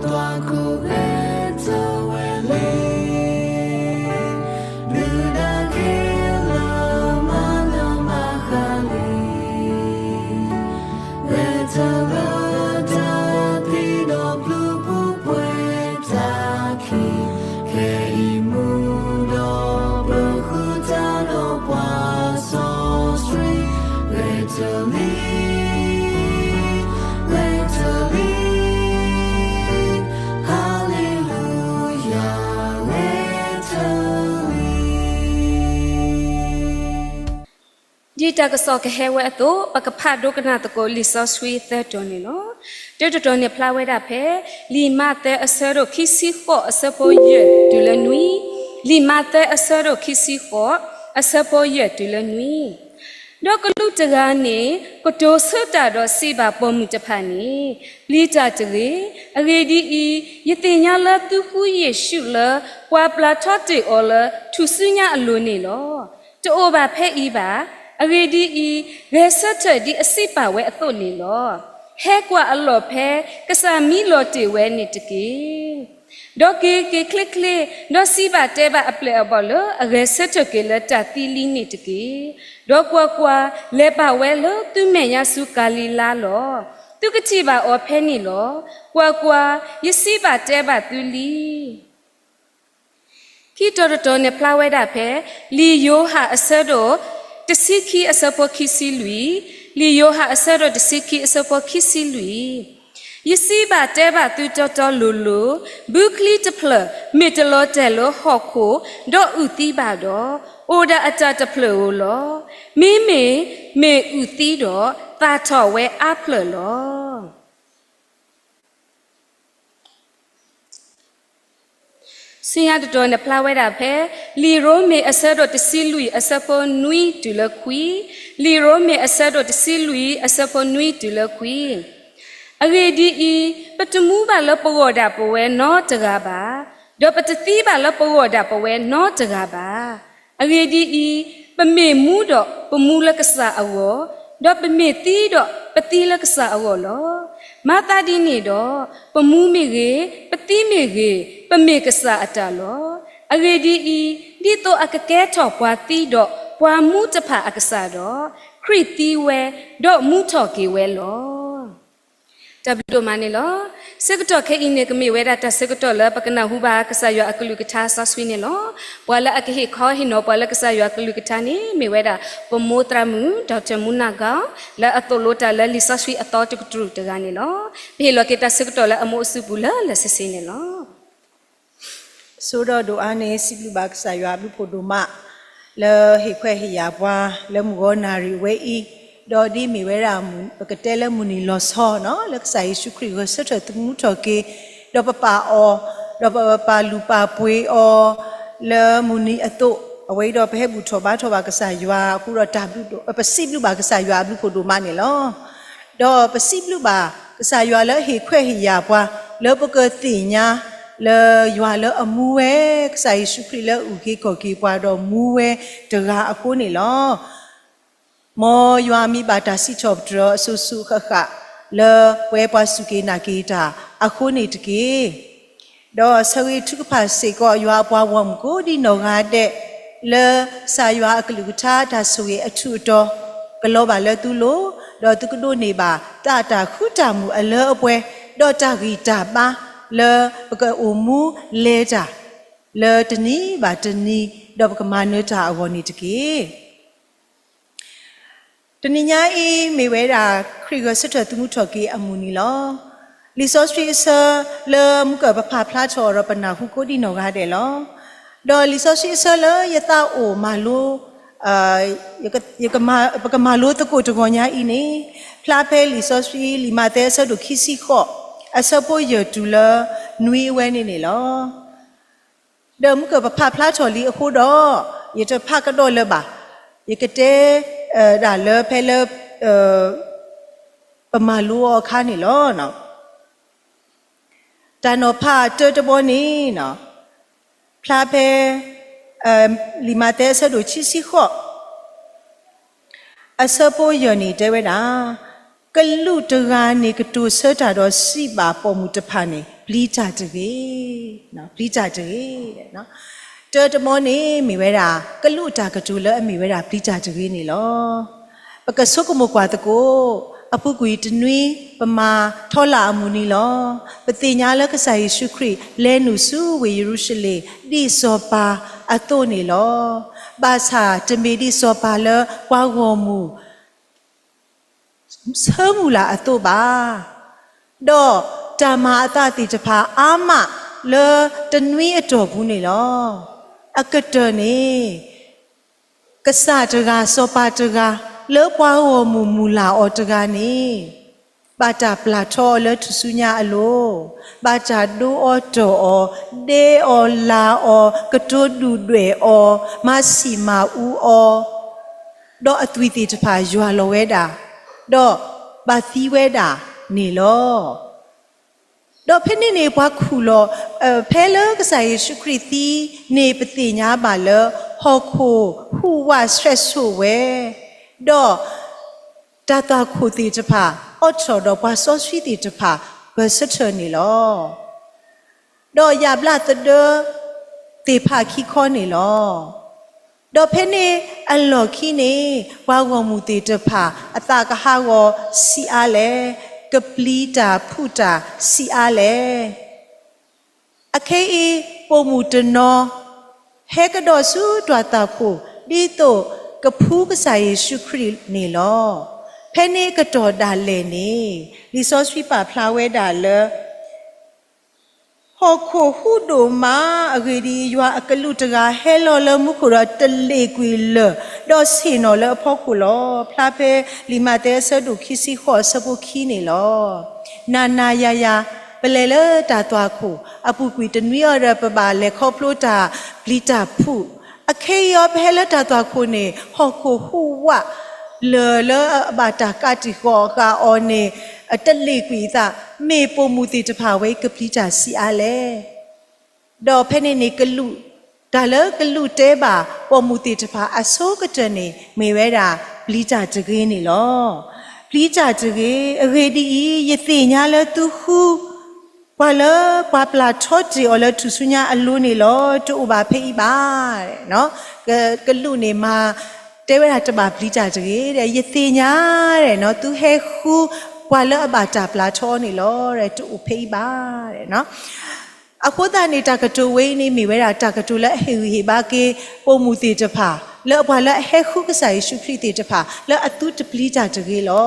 သွၣ်ခိၣ်ဂဲၤထၢၣ်ဝဲလံ, ဒုးတၢ်ခဲလၢာ်မၤလၢမၤဃၣ်လံ, ဂဲၤထၢၣ်လၢတၢ်သံဒီးဘျုးပူၤပှဲၤတၢ်ခံ, ခဲအံၤမုၢ်ဒီးပဃုတၢ်ဒီးပှၤစီဆှံ, ဂဲၤထၢၣ်လံ, ဂဲၤထၢၣ်လံ, ဟါလ့လူယၤ, ဂဲၤထၢၣ်လံ. ဒ်တၢ်ကစီၣ်ကဟဲဝဲအသိး ပကဖးဒိကနၣ်သကိးလံာ်စီဆှံသၢတီၤန့ၣ်လီၤ. တၢတတီၤန့ၣ်ဖျါဝဲဒၣ်ဖဲ လံာ်မးသဲအဆၢဒိၣ်ခံဆံဃိးအဆၢဖိယဲၢ်တုၤလၢနွံ, လံာ်မးသဲအဆၢဒိၣ်ခံဆံဃိး အဆၢဖိယဲၢ်တုၤလၢနွံ. ဒီးကလူးတဂၤန့ၣ် ကတိၤဆၢတၢ်ဒီးစံးဘၣ်ပိာ်မုၣ်တဖၣ်န့ၣ်, ပျံၤတၢ်တဂ့ၤ, အဂ့ၢ်ဒ်အံၤ, ယသ့ၣ်ညါလၢသုဃုယ့ၣ်ၡူးလၢ ပှၤပျၢ်ထီတ့ၢ်အီၤလၢထူၣ်စုညါအလိၤန့ၣ်လီၤ. တအိၣ်ဘၣ်ဖဲအံၤဘၣ်. အဂ့ၢ်ဒ်အံၤ, ဂဲၤဆၢထၢၣ်ဒ်အစံးပာ်ဝဲအသိးန့ၣ်လီၤ. ဟဲကွၢ်အလီၢ်ဖဲကစၢ်မံလီၤတ့ၢ်ဝဲန့ၣ်တက့ၢ်. ဒီးက့ၤက့ၤချ့ချ့, ဒီးစံးဘၣ်တဲဘၣ်အပျဲၢ်အဘီၣ်လၢအဂဲၤဆၢထၢၣ်က့ၤလၢတၢ်သံလံန့ၣ်တက့ၢ်. ဒီးကွၢ်ကွၢ်, လဲၤပာ်ဝဲလၢသုမဲာ်ညါဆူကၤလံၤလါလီၤ. သုကထံၣ်ဘၣ်အီၤဖဲန့ၣ်လီၤ. ကွၢ်ကွၢ်, ယစံးဘၣ်တဲဘၣ်သုလံ. ခံတီၤတတီၤန့ၣ်ဖျါဝဲဒၣ်ဖဲ လံာ်ယိၤဟၣ်အဆၢဒိၣ်တဆံခံအဆၢဖိခံဆံလွံၢ်, လံာ်ယိၤဟၣ်အဆၢဒိၣ်တဆံခံအဆၢဖိခံဆံလွံၢ်, ယစံးဘၣ်တဲဘၣ်သုတီတီလိၤလိၤ, ဘုချံတဖျၢၣ်မ့ၢ်တလီၤတဲာ်လၢဟီၣ်ခိၣ် ဒီးအုၣ်သံဘၣ်ဒီး, အိၣ်ဒၣ်အတၢ်တဖျၢၣ်ဧိၤလီၤ. မ့မ့ၢ်မ့ၢ်အုၣ်သံဒီး, သၣ်ထီၣ်ဝဲအါဖျၢၣ်လီၤ. ဆူညါတတီၤန့ၣ်ဖျါဝဲဒၣ်ဖဲ လံာ်ရိမ့ၤအဆၢဒိၣ်တဆံလွံၢ်အဆၢဖိနွံတုၤလၢခွံ, လံာ်ရိမ့ၤအဆၢဒိၣ်တဆံလွံၢ်အဆၢဖိနွံတုၤလၢခွံ. အဂ့ၢ်ဒ်အံၤ, ပတမူဘၣ်လၢပဂီၢ်ဒၣ်ပဝဲနီတဂၤဘၣ်, ဒီးပတသံဘၣ်လၢပဂီၢ်ဒၣ်ပဝဲနီတဂၤဘၣ်. အဂ့ၢ်ဒ်အံၤ, ပမ့ၢ်မူဒီးပမူလၢကစၢ်အဂီၢ်, ဒီးပမ့ၢ်သံဒီးပသံလၢကစၢ်အဂီၢ်လီၤ. မၤသးဒ်န့ၣ်ဒီး, ပမူမ့ၢ်ဂ့ၤ, ပသံမ့ၢ်ဂ့ၤ, ပမ့ၢ်ကစၢ်အတၢ်လီၤ. အဂ့ၢ်ဒ်အံၤ, ဒ်သိးအကကဲထီၣ်ပှၤသံဒီးပှၤမူတဖၣ်အကစၢ်ဒီး, ခရံာ်သံဝဲ, ဒီးမူထီၣ်က့ၤဝဲလီၤ. တၢ်ဘျုးဒိၣ်မးန့ၣ်လီၤ. ဆၢကတီၢ်ခဲအံၤန့ၣ် ကမ့ၢ်ဝဲဒၣ်တၢ်ဆၢကတီၢ်လၢပကနၢ်ဟူဘၣ်ကစၢ်ယွၤအကလုၢ်ကထါစီဆှံန့ၣ်လီၤ. ပှၤလၢအကဟ့ၣ်ခီဟ့ၣ်နီၤပှၤလၢကစၢ်ယွၤအကလုၢ်ကထါန့ၣ် မ့ၢ်ဝဲဒၣ် ပမိၢ်သရၣ်မုၣ် ဒီးတၢ်မူနၢ်ဂီၤ လၢအသိၣ်လိတၢ်လၢလံာ်စီဆှံအသီတကတြူၢ်တဂၤန့ၣ်လီၤ. ပဟ့ၣ်လီၤက့ၤတၢ်ဆၢကတီၢ်လၢအမိၢ်အစုပူၤလၢလၢဆ့ဆ့န့ၣ်လီၤ. ဆိဒီးဒိၣ်အါန့ၣ် စံးဘျုးဘၣ်ကစၢ်ယွၤအဘျုးဖးဒိၣ်မး လၢဟ့ၣ်ခွဲးဟ့ၣ်ယာ်ပှၤ လၢမုၢ်ဂီၤနၣ်ရံၣ်ဝဲအံၤ, ဒီးဒ်မ့ၢ်ဝဲဒၣ် ပကတဲလၢမုၢ်နံၤလီၤဆီနီၤ လၢကစၢ်ယ့ၣ်ၡူးခရံာ်ဂဲၤဆၢထၢၣ်သမူထီၣ်က့ၤ, ဒီးပပာ်အီၤ, ဒီးပပာ်လုၢ်ပာ်ပှ့ၤအီၤ လၢမုၢ်နံၤအသိး, အဝဲအံၤဒီးပဟဲဘူၣ်ထီၣ်ဘါထီၣ်ဘၣ်ကစၢ်ယွၤအဃိဒီးတၢ်ဘျုးဒိၣ်, ပစံးဘျုးဘၣ်ကစၢ်ယွၤအဘျုးဖးဒိၣ်မးန့ၣ်လီၤ. ဒီးပစံးဘျုးဘၣ်ကစၢ်ယွၤလၢဟ့ၣ်ခွဲးဟ့ၣ်ယာ်ပှၤ လၢပကသ့ၣ်ညါ လၢယွၤလၢအမူဝဲ, ကစၢ်ယ့ၣ်ၡူးခရံာ်လၢအအုၣ်က့ၤခီၣ်က့ၤပှၤဒီးမူဝဲတဂၤအဃိန့ၣ်လီၤ. မ်ယွၤမံဘၣ်တၢ်စံးထီၣ်ပတြၢၤအစိၤစိၤအဃၣ်ဃၣ် လၢပဝဲပှၤစူၢ်က့ၤနာ်က့ၤတၢ်အဃိန့ၣ်တက့ၢ်. ဒီးဆၢဂ့ၤထုကဖၣ်စ့ၢ်ကီးယွၤအပှၤဂီၢ်မုၢ်ကိးဒံနီၢ်ဂၤဒဲး လၢကစၢ်ယွၤအကလုၢ်ကထါတၢ်ဆိၣ်ဂ့ၤအထူးအတီၤ ကလီၤဘၣ်လၢသုလိၤ, ဒီးသုကဒိးန့ၢ်ဘၣ်သးတၢ်ဃူတၢ်မုာ်အလၢအပှဲၤ, ဒီးတၢ်ဂံၢ်တၢ်ဘါလၢပကအိၣ်မူလဲၤတၢ် လၢတနံၤဘၣ်တနံၤ ဒီးပကမၤနၢၤတၢ်အဂီၢ်န့ၣ်တက့ၢ်. တနံၤညါအံၤ မ့ၢ်ဝဲဒၣ်ခရံာ်ဂဲၤဆၢထၢၣ်သမူထီၣ်က့ၤအမုၢ်နံၤလီၤ. လံာ်စီဆှံအဆၢလၢမုၢ်ကၢၢ်ပဖးဖျါထီၣ်ဒီးပနၢ်ဟူကိးဒံနီၢ်ဂၤဒဲးလီၤ. ဒီးလံာ်စီဆှံအဆၢလၢယသးအိၣ်မၤလိ ယက, ယကမၤ, ပကမၤလိသကိးတဂီၤညါအံၤန့ၣ်, ဖျါဖဲလံာ်စီဆှံ လံာ်မးသဲအဆၢဒိၣ်ခံဆံဃိး အဆၢဖိယဲၢ်တုၤလၢနွံအဝဲန့ၣ်န့ၣ်လီၤ. ဒီးမုၢ်ကၢၢ်ပဖးဖျါထီၣ်လံအဃိဒီး, ယတဖးကဒီးလၢၤဘၣ်. ယကတဲဒၣ်လၢဖဲလၢ ပမၤလိအီၤအခါန့ၣ်လီၤ. တၢ်နီၤဖးတၢတဘီန့ၣ် ဖျါဖဲ လံာ်မးသဲအဆၢဒိၣ်ခံဆံဃိး အဆၢဖိယဲၢ်န့ၣ်တဲဝဲဒၣ်, ကလူးတဂၤန့ၣ်ကတိၤဆၢတၢ်ဒီးစံးဘၣ်ပိာ်မုၣ်တဖၣ်န့ၣ်, ပျံၤတၢ်တဂ့ၤ, ပျံၤတၢ်တဂ့ၤ. တၢတမံၤန့ၣ်မ့ၢ်ဝဲဒၣ် ကလူးတၢ်ကတိၤလၢအမ့ၢ်ဝဲဒၣ်ပျံၤတၢ်တဂ့ၤန့ၣ်လီၤ. ပကဆိကမိၣ်ကွၢ်သကိး, အပူၤကွံာ်တနွံ ပမၤထီလၣ်အမုၢ်နံၤလီၤ. ပသ့ၣ်ညါလၢကစၢ်ယ့ၣ်ၡူးခရံာ် လဲၤနုာ်ဆူဝ့ၢ်ယရူၤၡလ့ၣ် ဒ်စီၤပၤအသိးန့ၣ်လီၤ. ဘၣ်ဆၣ်တမ့ၢ်ဒ်စီၤပၤလၢပှၤဂီၢ်မုၢ် ဆၢမုၢ်လၢ်အသိးဘၣ်. ဒီးတၢ်မၤအသးသ့ၣ်တဖၣ်အါမးလၢတနွံအတီၢ်ပူၤန့ၣ်လီၤ. အကတၢၢ်န့ၣ် ကစၢ်တဂၤ စီၤပၤတဂၤ လၢပှၤဂီၢ်မုၢ်မုၢ်လၢ်အီၤတဂၤန့ၣ် ဘၣ်တၢ်ပျၢ်ထီအီၤလၢထူၣ်စုညါအလိၤ, ဘၣ်တၢ်ဒိအီၤတီၢ်အီၤ, ဒဲအီၤလၤအီၤ, ကတိၤဒုၣ်ဒွဲၣ်အီၤ, မၤဆံးမၤအူအီၤ, ဒီးအသွံၣ်သ့ၣ်တဖၣ်ယွၤလီၤဝဲဒၣ်, ဒီးဘၣ်သံဝဲဒၣ်န့ၣ်လီၤ. ဒီးဖဲန့ၣ်န့ၣ် ပှၤခူၣ်လီၤ, ဖဲလၢကစၢ်ယ့ၣ်ၡူးခရံာ်သံန့ၣ် ပသ့ၣ်ညါဘၣ်လၢ ဟီၣ်ခိၣ်ဟူးဝးဆှဲးဆူၣ်ဝဲ, ဒီးတၢ်သွၣ်ခိၣ်သ့ၣ်တဖၣ် အိးထီၣ်ဒီးပှၤစီဆှံသ့ၣ်တဖၣ် ဂဲၤဆၢထၢၣ်န့ၣ်လီၤ. ဒီးယၣ်ဘျးသဒၢသ့ၣ်တဖၣ်ခံခီန့ၣ်လီၤ. ဒီးဖဲန့ၣ်အလီၢ်ခံန့ၣ် ပှၤဂီၢ်မုၢ်သ့ၣ်တဖၣ် အသးကဟးဂီၤဆံးအါလဲၣ်, ကပျံၤတၢ်ဖုးတၢ်ဆံးအါလဲၣ်. အခဲအံၤ ပိာ်မုၣ်တနီၤ ဟဲကဒီးဆူတၢ်သွၣ်ခိၣ် ဒ်သိးကဖှူကစၢ်ယ့ၣ်ၡူးခရံာ်န့ၣ်လီၤ. ဖဲန့ၣ်အကတီၢ်ဒၣ်လဲာ်န့ၣ် လံာ်စီဆှံပာ်ဖျါဝဲဒၣ်လၢ ဟီၣ်ခိၣ်ဟူးဒိၣ်မး, အဂ့ၢ်ဒ်အံၤ, ယွၤအကလူးတဂၤဟဲလီၤလၢမူခိၣ်ဒီး တလ့ၣ်ကွံာ်လၢၢ်, ဒီးဆ့ၣ်နီၤလၢအဖီခိၣ်လီၤ. ဖျါဖဲလံာ်မးသဲအဆၢဒိၣ်ခံဆံဃိး အဆၢဖိခံန့ၣ်လီၤ. နၤနၤယၤယၤ ပလဲၤလၢတၢ်သွၣ်ခိၣ် အပူၤကွံာ်တနွံအံၤဒီး ပဘၣ်လဲၤခီဖျိတၢ်ပျံၤတၢ်ဖုး. အခဲအံၤအီၤ ပဟဲလၢတၢ်သွၣ်ခိၣ်န့ၣ် ဟီၣ်ခိၣ်ဟူးဝး လၢၢ်လၢအဘၣ်တၢ်ကးတံာ်ဃီၤဃာ်အီၤန့ၣ် တလ့ၣ်ကွံာ်အသး, မ့ၢ်ပိာ်မုၣ်သ့ၣ်တဖၣ်ဝဲအံၤ ကပျံၤတၢ်ဆံးအါလဲၣ်. ဒီးဖဲန့ၣ်န့ၣ် ကလူး, တၢ်လၢကလူးတဲဘၣ်ပိာ်မုၣ်သ့ၣ်တဖၣ်အဆိကတၢၢ်န့ၣ် မ့ၢ်ဝဲဒၣ် ပျံၤတၢ်တဂ့ၤန့ၣ်လီၤ. ပျံၤတၢ်တဂ့ၤ, အဂ့ၢ်ဒ်အံၤ, ယသ့ၣ်ညါလၢသုဃု ပှၤလၢပှၤပျၢ်ထီတ့ၢ်အီၤလၢထူၣ်စုညါအလိၤန့ၣ်လီၤ. တအိၣ်ဘၣ်ဖဲအံၤဘၣ်. ကလူးန့ၣ်မၤ တဲဝဲဒၣ်တဘၣ်ပျံၤတၢ်တဂ့ၤ, ယသ့ၣ်ညါဒီး သုဟဲဃုပှၤလၢအဘၣ်တၢ်ပျၢ်ထီန့ၣ်လီၤ. တအိၣ်ဖဲအံၤဘၣ်. အဃိသတးန့ၣ် တၢ်ကတိၤဝဲအံၤန့ၣ် မ့ၢ်ဝဲဒၣ်တၢ်ကတိၤလၢအဟ့ၣ်ဂံၢ်ဟ့ၣ်ဘါက့ၤ ပိာ်မုၣ်သ့ၣ်တဖၣ် လၢပှၤလၢအဟဲဃုကစၢ်ယ့ၣ်ၡူးခရံာ်သ့ၣ်တဖၣ် လၢအသုတပျံၤတၢ်တဂ့ၤလီၤ.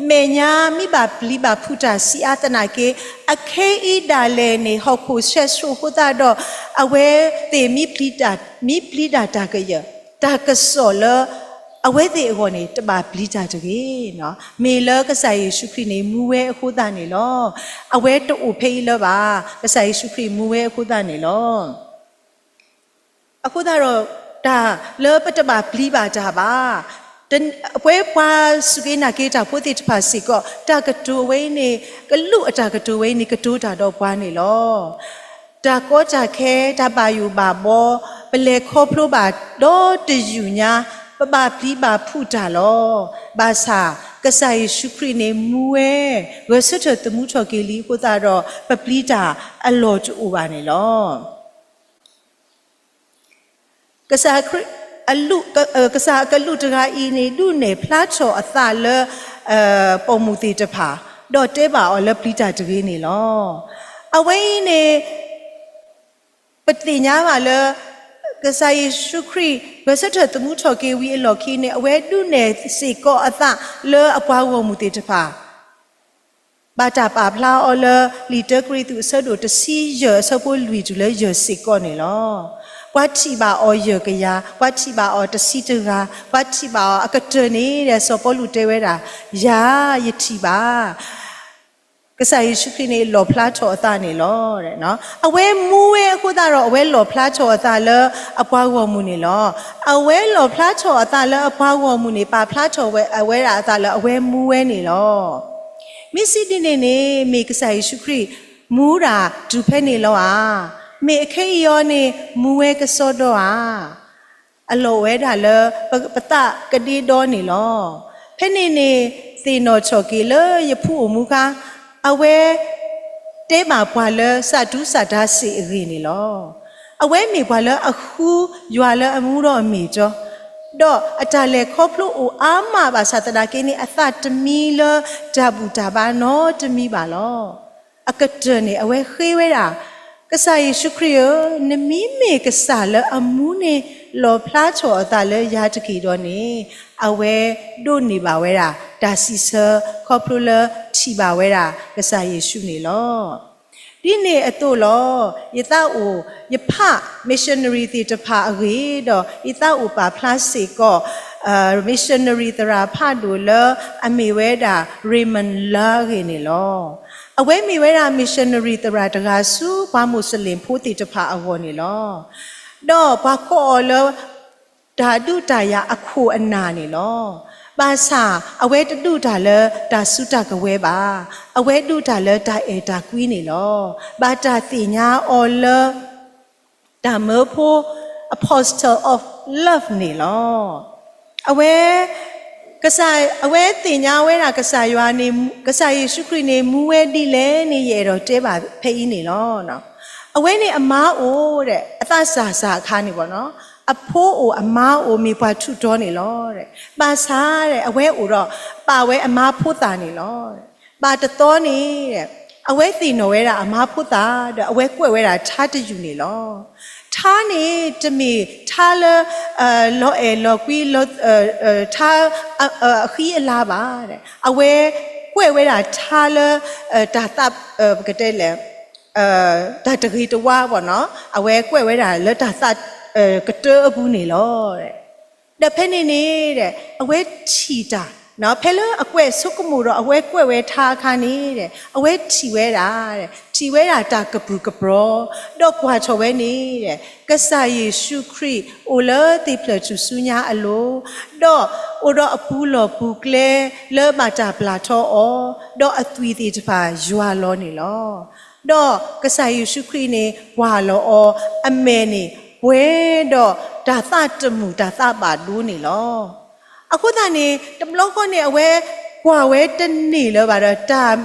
မဲာ်ညါမ့ၢ်ဘၣ်ပျံၤဘၣ်ဖုးတၢ်ဆံးအါသနာ်က့ အခဲအံၤဒၣ်လဲာ်န့ၣ် ဟီၣ်ခိၣ်ဆှဲးဆူၣ်အဃိသတးဒီး အဝဲသ့ၣ်မ့ၢ်ပျံၤတၢ်, မ့ၢ်ပျံၤတၢ်တၢ်ကယၢၢ်, တၢ်ကစီၣ်လၢ အဝဲသ့ၣ်အဂီၢ်န့ၣ် တဘၣ်ပျံၤတၢ်တဂ့ၤ. မ့ၢ်လၢကစၢ်ယ့ၣ်ၡူးခရံာ်န့ၣ် မူဝဲအဃိသတးန့ၣ်လီၤ. အဝဲတအိၣ်ဖဲအံၤလၢၤဘၣ်. ကစၢ်ယ့ၣ်ၡူးခရံာ်မူဝဲအဃိသတးန့ၣ်လီၤ. အဃိသတးဒီး တၢ်လၢပတဘၣ်ပျံၤဘၣ်တၢ်ဘၣ်, ပဝဲပှၤစူၢ်က့ၤနာ်က့ၤတၢ်ဖိသ့ၣ်တဖၣ်စ့ၢ်ကီး တၢ်ကတိၤဝဲအံၤန့ၣ် ကလူးအတၢ်ကတိၤဝဲအံၤန့ၣ် ကတိၤတၢ်ဒီးပှၤန့ၣ်လီၤ. တၢ်ကီတၢ်ခဲ, တၢ်ဘၣ်ယိၣ်ဘၣ်ဘီ, ပလဲၤခီဖျိဘၣ်ဒီတယုၢ်ညါ, ပဘၣ်ပျံၤဘၣ်ဖုးတၢ်လီၤ. ဘၣ်ဆၣ် ကစၢ်ယ့ၣ်ၡူးခရံာ်န့ၣ် မူဝဲ ဂဲၤဆၢထၢၣ်သမူထီၣ်က့ၤလံအဃိသတးဒီး ပပျံၤတၢ်အလီၢ်တအိၣ်ဘၣ်န့ၣ်လီၤ. ကစၢ်ခရံာ်, ကစၢ်အကလူးတဂၤအံၤန့ၣ် ဒုးနဲၣ်ဖျါထီၣ်အသးလၢ ပိာ်မုၣ်သ့ၣ်တဖၣ်, ဒီးတဲဘၣ်အီၤလၢပျံၤတၢ်တဂ့ၤန့ၣ်လီၤ. အဝဲအံၤန့ၣ် ပသ့ၣ်ညါဘၣ်လၢ ကစၢ်ယ့ၣ်ၡူးခရံာ် ဂဲၤဆၢထၢၣ်သမူထီၣ်က့ၤဝံၤအလီၢ်ခံန့ၣ် အဝဲဒုးနဲၣ်စ့ၢ်ကီးအသးလၢအပှၤဂီၢ်မုၢ်သ့ၣ်တဖၣ် ဘၣ်တၢ်ပာ်ဖျါအီၤလၢ လံာ်တၢကရံၣ်သူး အဆၢဒိၣ်တဆံယဲၢ် အဆၢဖိလွံၢ်တုၤလၢယဲၢ်စ့ၢ်ကီးန့ၣ်လီၤ. ပှၤထံၣ်ဘၣ်အီၤယဲၢ်ကယၤ, ပှၤထံၣ်ဘၣ်အီၤတဆံတဂၤ, ပှၤထံၣ်ဘၣ်အီၤအကတၢၢ်န့ၣ်ဒီး စီၤပီလူးတဲဝဲဒၣ်, ယၤယထံၣ်ဘၣ် ကစၢ်ယ့ၣ်ၡူးခရံာ်န့ၣ် လီၣ်ဖျါထီၣ်အသးန့ၣ်လီၤ. အဝဲမူဝဲအဃိသတးဒီး အဝဲလီၣ်ဖျါထီၣ်အသးလၢအပှၤဂီၢ်မုၢ်န့ၣ်လီၤ. အဝဲလီၣ်ဖျါထီၣ်အသးလၢအပှၤဂီၢ်မုၢ်န့ၣ် ပာ်ဖျါထီၣ်ဝဲဒၣ်အသးလၢအဝဲမူဝဲန့ၣ်လီၤ. မ့ၢ်စံးဒ်န့ၣ်န့ၣ် မ့ၢ်ကစၢ်ယ့ၣ်ၡူးခရံာ် မူဒၣ်တုၤဖဲန့ၣ်လီၤဧါ. မ့ၢ်အခဲအံၤအီၤန့ၣ် မူဝဲကစီဒီဧါ. အလီၢ်ဝဲဒၣ်လၢ ပသးကဒ့ဒီန့ၣ်လီၤ. ဖဲန့ၣ်န့ၣ် သ့ၣ်နီၣ်ထီၣ်က့ၤလၢယဖုအိၣ်မူခါ, အဝဲ တဲဘၣ်ပှၤလၢစးဒူစးဒါစ့ၣ်အဂ့ၢ်န့ၣ်လီၤ. အဝဲမ့ၢ်ပှၤလၢအဃုယွၤလၢအမူဒီးအမ့ၢ်တီ, ဒီးအတၢ်လဲၤခီဖျိအိၣ်အါမးဘၣ်ဆၣ်သနာ်က့န့ၣ် အသးတမံလၢတၢ်ဘူၣ်တၢ်ဘါနီတမံဘၣ်လီၤ. အကတၢၢ်န့ၣ် အဝဲဃ့ဝဲဒၣ်, ကစၢ်ယ့ၣ်ၡူးခရံာ်ဧၢ, နမ့မ့ၢ်ကစၢ်လၢအမူန့ၣ် လီၣ်ဖျါထီၣ်အသးလၢယၤတက့ၢ်ဒီးန့ၣ်, အဝဲဒိးန့ၢ်ဘၣ်ဝဲဒၣ် တၢ်စံးဆၢ ခီဖျိလၢထံၣ်ဘၣ်ဝဲဒၣ်ကစၢ်ယ့ၣ်ၡူးန့ၣ်လီၤ. ဒ်န့ၣ်အသိးလီၤ, ယသးအိၣ်ယဖး missionary သ့ၣ်တဖၣ်အဂ့ၢ်ဒီး ယသးအိၣ်ပာ်ဖျါစ့ၢ်ကီး missionary သရၣ်ဖးဒိၣ်လၢအမ့ၢ်ဝဲဒၣ် Raymond Lur အဂ့ၢ်န့ၣ်လီၤ. အဝဲမ့ၢ်ဝဲဒၣ် missionary သရၣ်တဂၤဆူပှၤမူးစလ့ၣ်ဖိသ့ၣ်တဖၣ်အဂီၢ်န့ၣ်လီၤ. ဒီးပှၤကိးအီၤလၢ တၢ်ဒုးတၢ်ယၤအခိၣ်အနၢ်န့ၣ်လီၤ. ဘၣ်ဆၣ်အဝဲတဒုးတၢ်လၢတၢ်စုတၢ်ကဝဲၤဘၣ်. အဝဲဒုးတၢ်လၢတၢ်အဲၣ်တၢ်ကွံန့ၣ်လီၤ. ဘၣ်တၢ်သ့ၣ်ညါအီၤလၢ တၢ်မၢဖိ Apostle of Love န့ၣ်လီၤ. အဝဲ ကစၢ် အဝဲသ့ၣ်ညါဝဲဒၣ်ကစၢ်ယွၤန့ၣ် ကစၢ်ယ့ၣ်ၡူးခရံာ်န့ၣ် မူဝဲဒ်လဲၣ်န့ၣ် ယအဲၣ်ဒိးတဲဘၣ်ဖဲအံၤန့ၣ်လီၤ. အဝဲန့ၣ်အမါအိၣ်ဒီး အသးစၢ်စၢ်အခါန့ၣ်ဘၣ်နီၤ, အဖိအိၣ်အမါအိၣ်မ့ၢ်ပှၤထူးတီၤန့ၣ်လီၤ. ဘၣ်ဆၣ်ဒီး အဝဲအိၣ်ဒီး ပာ်ဝဲအမါဖိသၣ်န့ၣ်လီၤ. ဘၣ်တသီန့ၣ်ဒီး အဝဲသ့ၣ်နီၣ်ဝဲဒၣ်အမါဖိသၣ်ဒီး အဝဲကွဲးဝဲဒၣ်ထါတယုၢ်န့ၣ်လီၤ. ထါန့ၣ်တမ့ၢ်ထါလၢ လီၤအဲၣ်လီၤကွံ ထါ အဃံအလၤဘၣ်. အဝဲကွဲးဝဲဒၣ်ထါလၢ တၢ်သး ပကတဲလဲၣ် တၢ်တဂ့ၤတဝါဘၣ်နီၤ, အဝဲကွဲးဝဲဒၣ်လၢတၢ်သး ကတၢအပူၤန့ၣ်လီၤ. ဒီးဖဲန့ၣ်န့ၣ်ဒီး အဝဲထံၣ်တၢ် ဖဲလၢအကွဲးဆိကမိၣ်ဒီး အဝဲကွဲးဝဲထါအခါန့ၣ်ဒီး အဝဲထံၣ်ဝဲဒၣ် ထံၣ်ဝဲဒၣ်တၢ်ကပုာ်ကပြီၤ, ဒီးကွၢ်ထီၣ်ဝဲန့ၣ်ဒီး ကစၢ်ယ့ၣ်ၡူးခရံာ်အိၣ်လၢသ့ၣ်ဖျၢၣ်ထူၣ်စုညါအလိၤ, ဒီးအိၣ်ဒီးအပူၤလီၢ်ပူၤကျဲလၢဘၣ်တၢ်ပျၢ်ထီအီၤ, ဒီးအသွံၣ်သ့ၣ်တဖၣ်ယွၤလီၤန့ၣ်လီၤ. ဒီးကစၢ်ယ့ၣ်ၡူးခရံာ်န့ၣ် ကွၢ်လီၤအီၤ အမဲာ်န့ၣ်ပှဲၤဒီးတၢ်သးတမုာ်တၢ်သးဘၣ်ဒိန့ၣ်လီၤ. အဃိသတးန့ၣ် တဘျီဃီန့ၣ် အဝဲကွၢ်ဝဲတန့ၢ်လၢၤဘၣ်ဒီး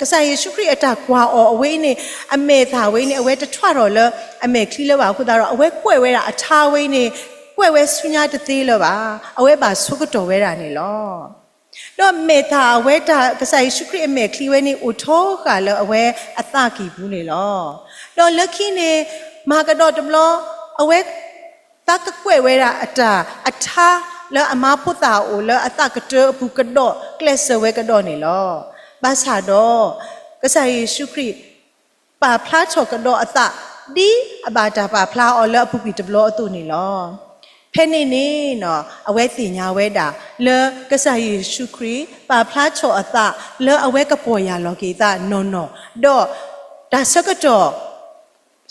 ကစၢ်ယ့ၣ်ၡူးခရံာ်အတၢ်ကွၢ်အီၤအဝဲအံၤန့ၣ် အမဲာ်သၣ်ဝဲအံၤန့ၣ် အဝဲတထွဲထီၣ်လၢအမဲာ်ချံလၢၤဘၣ်အဃိသတးဒီး အဝဲကွဲးဝဲဒၣ်အထါဝဲအံၤန့ၣ် ကွဲးဝဲဆူညါတသ့လၢၤဘၣ်. အဝဲဘၣ်ဆိကတီၢ်ဝဲဒၣ်န့ၣ်လီၤ. ဒီးမဲာ်သၣ်အဝဲတၢ် ကစၢ်ယ့ၣ်ၡူးခရံာ်အမဲာ်ချံဝဲန့ၣ် အိၣ်ထီဃာ်လၢအဝဲအသးကံၢ်ပူၤန့ၣ်လီၤ. ဒီးလၢခံန့ၣ် မၤကဒီးတဘျီ အဝဲ သးကကွဲးဝဲဒၣ်အတၢ်အထါလၢအမါဖိသၣ်အအိၣ်လၢအသးကတၢအပူၤကဒီး ကျဲးစၢးဝဲကဒီးန့ၣ်လီၤ. ဘၣ်ဆၣ်ဒီး ကစၢ်ယ့ၣ်ၡူးခရံာ် ပာ်ဖျါထီၣ်ကဒီးအသး ဒ်အဘၣ်တၢ်ပာ်ဖျါအီၤလၢအပူၤကွံာ်တဘျီအသိးန့ၣ်လီၤ. ဖဲန့ၣ်န့ၣ် အဝဲသ့ၣ်ညါဝဲဒၣ် လၢကစၢ်ယ့ၣ်ၡူးခရံာ် ပာ်ဖျါထီၣ်အသး လၢအဝဲကပီၢ်ယၢ်လီၤက့ၤအသးနီၢ်နီၢ်, ဒီးတၢ်ဆၢကတီၢ်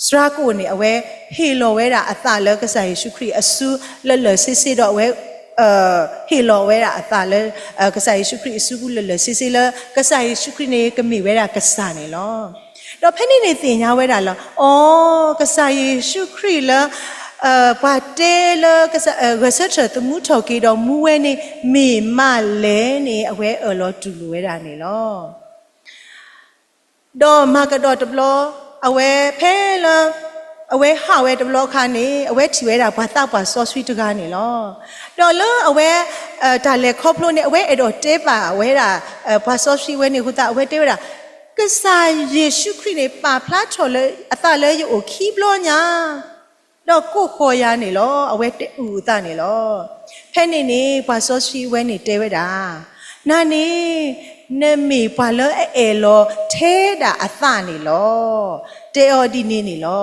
စှၤကိၣ်န့ၣ် အဝဲဟ့ၣ်လီၤဝဲဒၣ်အသးလၢကစၢ်ယ့ၣ်ၡူးခရံာ်အစုလၢာ်လၢာ်ဆ့ဆ့ဒီး အဝဲ ဟ့ၣ်လီၤဝဲဒၣ်အသးလၢ ကစၢ်ယ့ၣ်ၡူးခရံာ်အစုပူၤလၢာ်လၢာ်ဆ့ဆ့လၢ ကစၢ်ယ့ၣ်ၡူးခရံာ်န့ၣ် ကမ့ၢ်ဝဲဒၣ်ကစၢ်န့ၣ်လီၤ. ဒီးဖဲန့ၣ်န့ၣ်သ့ၣ်ညါဝဲဒၣ်လၢ အိ ကစၢ်ယ့ၣ်ၡူးခရံာ်လၢ ပှၤတဲလၢ ဂဲၤဆၢထၢၣ်သမူထီၣ်က့ၤဒီးမူဝဲန့ၣ် မ့ၢ်မးလဲၣ်န့ၣ် အဝဲအၢၣ်လီၤတူၢ်လိာ်ဝဲဒၣ်န့ၣ်လီၤ. ဒီးမၤကဒီးတဘျီ အဝဲဖဲလၢ အဝဲဟးဝဲတဘျီအခါန့ၣ် အဝဲထံၣ်ဝဲဒၣ်ပှၤသးပှၢ်စီဆှံတဂၤန့ၣ်လီၤ. ဒီးလၢအဝဲ တၢ်လဲၤခီဖျိန့ၣ် အဝဲအဲၣ်ဒိးတဲဘၣ်ဝဲဒၣ် ပှၤစီဆှံဝဲန့ၣ်အဃိသတး အဝဲတဲဝဲဒၣ်, ကစၢ်ယ့ၣ်ၡူးခရံာ်န့ၣ် ပာ်ဖျါထီၣ်လၢအသးလၢယအိၣ်ခံဘျီညါ ဒီးကိးဃီၤယၤန့ၣ်လီၤ. အဝဲတဲအုၣ်အသးန့ၣ်လီၤ. ဖဲန့ၣ်န့ၣ် ပှၤစီဆှံဝဲန့ၣ်တဲဝဲဒၣ်, နၤန့ၣ် နမ့ၢ်ပှၤလၢအအဲၣ်လီၤထဲဒၣ်အသးန့ၣ်လီၤ. တဲအီၤဒ်န့ၣ်န့ၣ်လီၤ.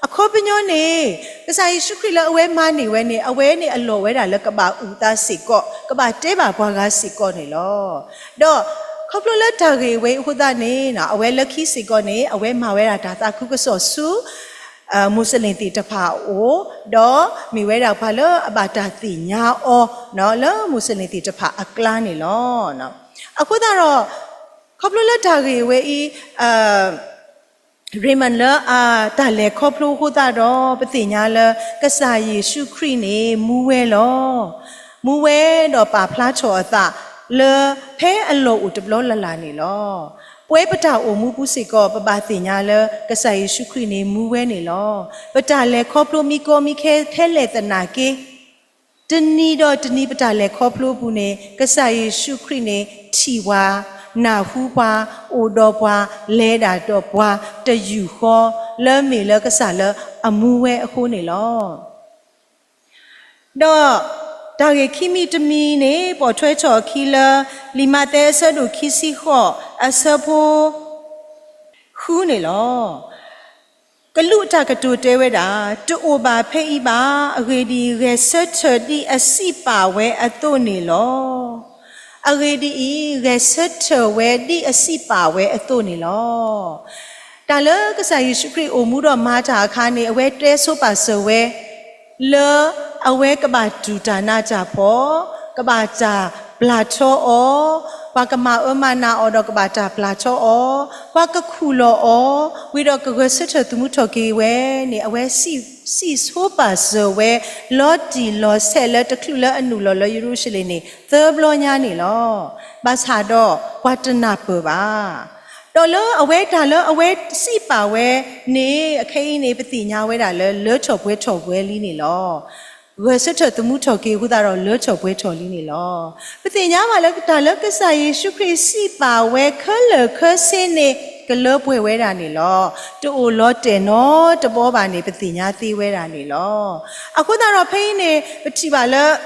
အခီပညီန့ၣ် ကစၢ်ယ့ၣ်ၡူးခရံာ်လၢအဝဲမၤန့ၢ်ဝဲန့ၣ် အဝဲန့ၣ်အလီၢ်ဝဲဒၣ်လၢကဘၣ်အုၣ်အသးစ့ၢ်ကီး ကဘၣ်တဲဘၣ်ပှၤဂၤစ့ၢ်ကီးန့ၣ်လီၤ. ဒီးခီဖျိလၢတၢ်ဂ့ၢ်ဝဲအံၤအဃိသတးန့ၣ် အဝဲလၢခံစ့ၢ်ကီးန့ၣ် အဝဲမၤဝဲဒၣ်တၢ်သးခုကစီၣ်ဆူ မူးစလ့ၣ်သ့ၣ်တဖၣ်အအိၣ်, ဒီးမ့ၢ်ဝဲဒၣ်ပှၤလၢအဘၣ်တၢ်သ့ၣ်ညါအီၤ လၢမူးစလ့ၣ်သ့ၣ်တဖၣ်အကျါန့ၣ်လီၤ. အဃိသတးဒီး ခီဖျိလၢတၢ်ဂ့ၢ်ဝဲအံၤ Raymond လၢအတၢ်လဲၤခီဖျိအဃိသတးဒီး ပသ့ၣ်ညါလၢ ကစၢ်ယ့ၣ်ၡူးခရံာ်န့ၣ် မူဝဲလီၤ. မူဝဲဒီးပာ်ဖျါထီၣ်အသးလၢ ဖဲအလီၢ်အိၣ်တဘျီလၢ်လၢ်န့ၣ်လီၤ. ပဝဲပတၢ်အိၣ်မူပူၤစ့ၢ်ကီး ပဘၣ်သ့ၣ်ညါလၢ ကစၢ်ယ့ၣ်ၡူးခရံာ်န့ၣ်မူဝဲန့ၣ်လီၤ. ပတၢ်လဲၤခီဖျိမံကီမံခဲထဲလဲၣ်သနာ်က့ တနံၤဒီးတနံၤပတၢ်လဲၤခီဖျိအပူၤန့ၣ် ကစၢ်ယ့ၣ်ၡူးခရံာ်န့ၣ်ထံၣ်ပှၤ, နၢ်ဟူပှၤ, အိၣ်ဒီးပှၤ, လဲၤဒၣ်ဒီးပှၤတယူာ်ဃီ လၢမ့ၢ်လၢကစၢ်လၢအမူဝဲအဃိန့ၣ်လီၤ. ဒီးတၢ်ဂ့ၢ်ခံမံၤတမံၤန့ၣ် ပိာ်ထွဲထီၣ်အခံလၢ လံာ်မးသဲအဆၢဒိၣ်ခံဆံဃိး အဆၢဖိဃုန့ၣ်လီၤ. ကလူးအတၢ်ကတိၤတဲဝဲဒၣ်, တအိၣ်ဘၣ်ဖဲအံၤဘၣ်. အဂ့ၢ်ဒ်အံၤ, ဂဲၤဆၢထၢၣ်ဒ်အစံးပာ်ဝဲအသိးန့ၣ်လီၤ. အဂ့ၢ်ဒ်အံၤ, ဂဲၤဆၢထၢၣ်ဝဲဒ်အစံးပာ်ဝဲအသိးန့ၣ်လီၤ. တၢ်လၢကစၢ်ယ့ၣ်ၡူးခရံာ်အိၣ်မူဒီးမၤတၢ်အခါန့ၣ် အဝဲတဲဆိပာ်စၢၤဝဲ လၢအဝဲကဘၣ်တူၢ်တၢ်နးတၢ်ဖှီၣ်, ကဘၣ်တၢ်ပျၢ်ထီအီၤ, ပှၤကမၤအၢမၤနးအီၤဒီးကဘၣ်တၢ်ပျၢ်ထီအီၤ, ပှၤကခူၣ်လီၤအီၤ, ဝံၤဒီးကဂဲၤဆၢထၢၣ်သမူထီၣ်က့ၤဝဲန့ၣ် အဝဲစံး, စံးဆိပာ်စၢၤဝဲ လီၤတံၢ်လီၤဆဲးလၢတချုးလၢအနုာ်လီၤလၢယရူၤၡလ့ၣ်န့ၣ် သၢဘျီညါန့ၣ်လီၤ. ဘၣ်ဆၣ်ဒီးပှၤတနၢ်ပၢၢ်ဘၣ်. ဒီးလၢအဝဲတၢ်လၢအဝဲစံးပာ်ဝဲန့ၣ် အခဲအံၤန့ၣ် ပသ့ၣ်ညါဝဲဒၣ်လၢလၢထီၣ်ပှဲၤထီၣ်ဝဲလံန့ၣ်လီၤ. ဂဲၤဆၢထၢၣ်သမူထီၣ်က့ၤအဃိသတးဒီးလၢထီၣ်ပှဲၤထီၣ်လံန့ၣ်လီၤ. ပသ့ၣ်ညါဘၣ်လၢတၢ်လၢကစၢ်ယ့ၣ်ၡူးခရံာ်စံးပာ်ဝဲခဲလၢာ်ခဲဆ့န့ၣ် ကလၢပှဲၤဝဲဒၣ်န့ၣ်လီၤ. တအိၣ်လီၤတဲာ်နီတဘီဘၣ်န့ၣ် ပသ့ၣ်ညါသ့ဝဲဒၣ်န့ၣ်လီၤ. အဃိသတးဒီးဖဲအံၤန့ၣ် ပထံၣ်ဘၣ်လၢ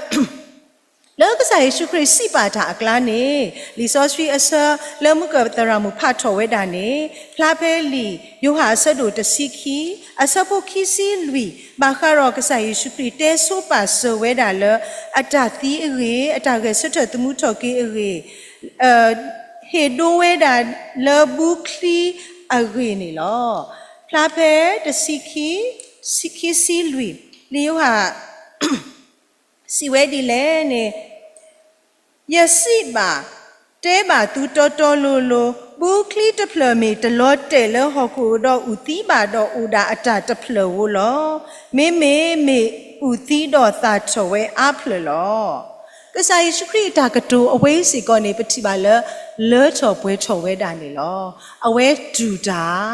လၢကစၢ်ယ့ၣ်ၡူးခရံာ်စံးပာ်တၢ်အကျါန့ၣ် လံာ်စီဆှံအဆၢလၢမုၢ်ကၢၢ်သရၣ်မုၣ်ဖးထီၣ်ဝဲဒၣ်န့ၣ် ဖျါဖဲလံာ်ယိၤဟၣ်အဆၢဒိၣ်တဆံခံ အဆၢဖိခံဆံလွံၢ် ဘၣ်ဃးဒီးကစၢ်ယ့ၣ်ၡူးခရံာ်တဲဆိပာ်စၢၤဝဲဒၣ်လၢ အတၢ်သံအဂ့ၢ်, အတၢ်ဂဲၤဆၢထၢၣ်သမူထီၣ်က့ၤအဂ့ၢ် ဟ့ၣ်ဒိဝဲဒၣ်လၢဘုချံအဂ့ၢ်န့ၣ်လီၤ. ဖျါဖဲတဆံခံ, ခံဆံလွံၢ် လံာ်ယိၤဟၣ် စံးဝဲဒ်လဲၣ်န့ၣ်, ယစံးဘၣ်, တဲဘၣ်သုတီတီလိၤလိၤ, ဘုချံတဖျၢၣ်မ့ၢ်တလီၤတဲာ်လၢဟီၣ်ခိၣ်ဒီးအုၣ်သံဘၣ်ဒီး အိၣ်ဒၣ်အတၢ်တဖျၢၣ်ဧိၤလီၤ. မ့မ့ၢ်မ့ၢ်အုၣ်သံဒီးသၣ်ထီၣ်ဝဲအါဖျၢၣ်လီၤ. ကစၢ်ယ့ၣ်ၡူးခရံာ်အတၢ်ကတိၤအဝဲအံၤစ့ၢ်ကီးန့ၣ် ပထံၣ်ဘၣ်လၢ လၢထီၣ်ပှဲၤထီၣ်ဝဲဒၣ်န့ၣ်လီၤ. အဝဲတူၢ်တၢ်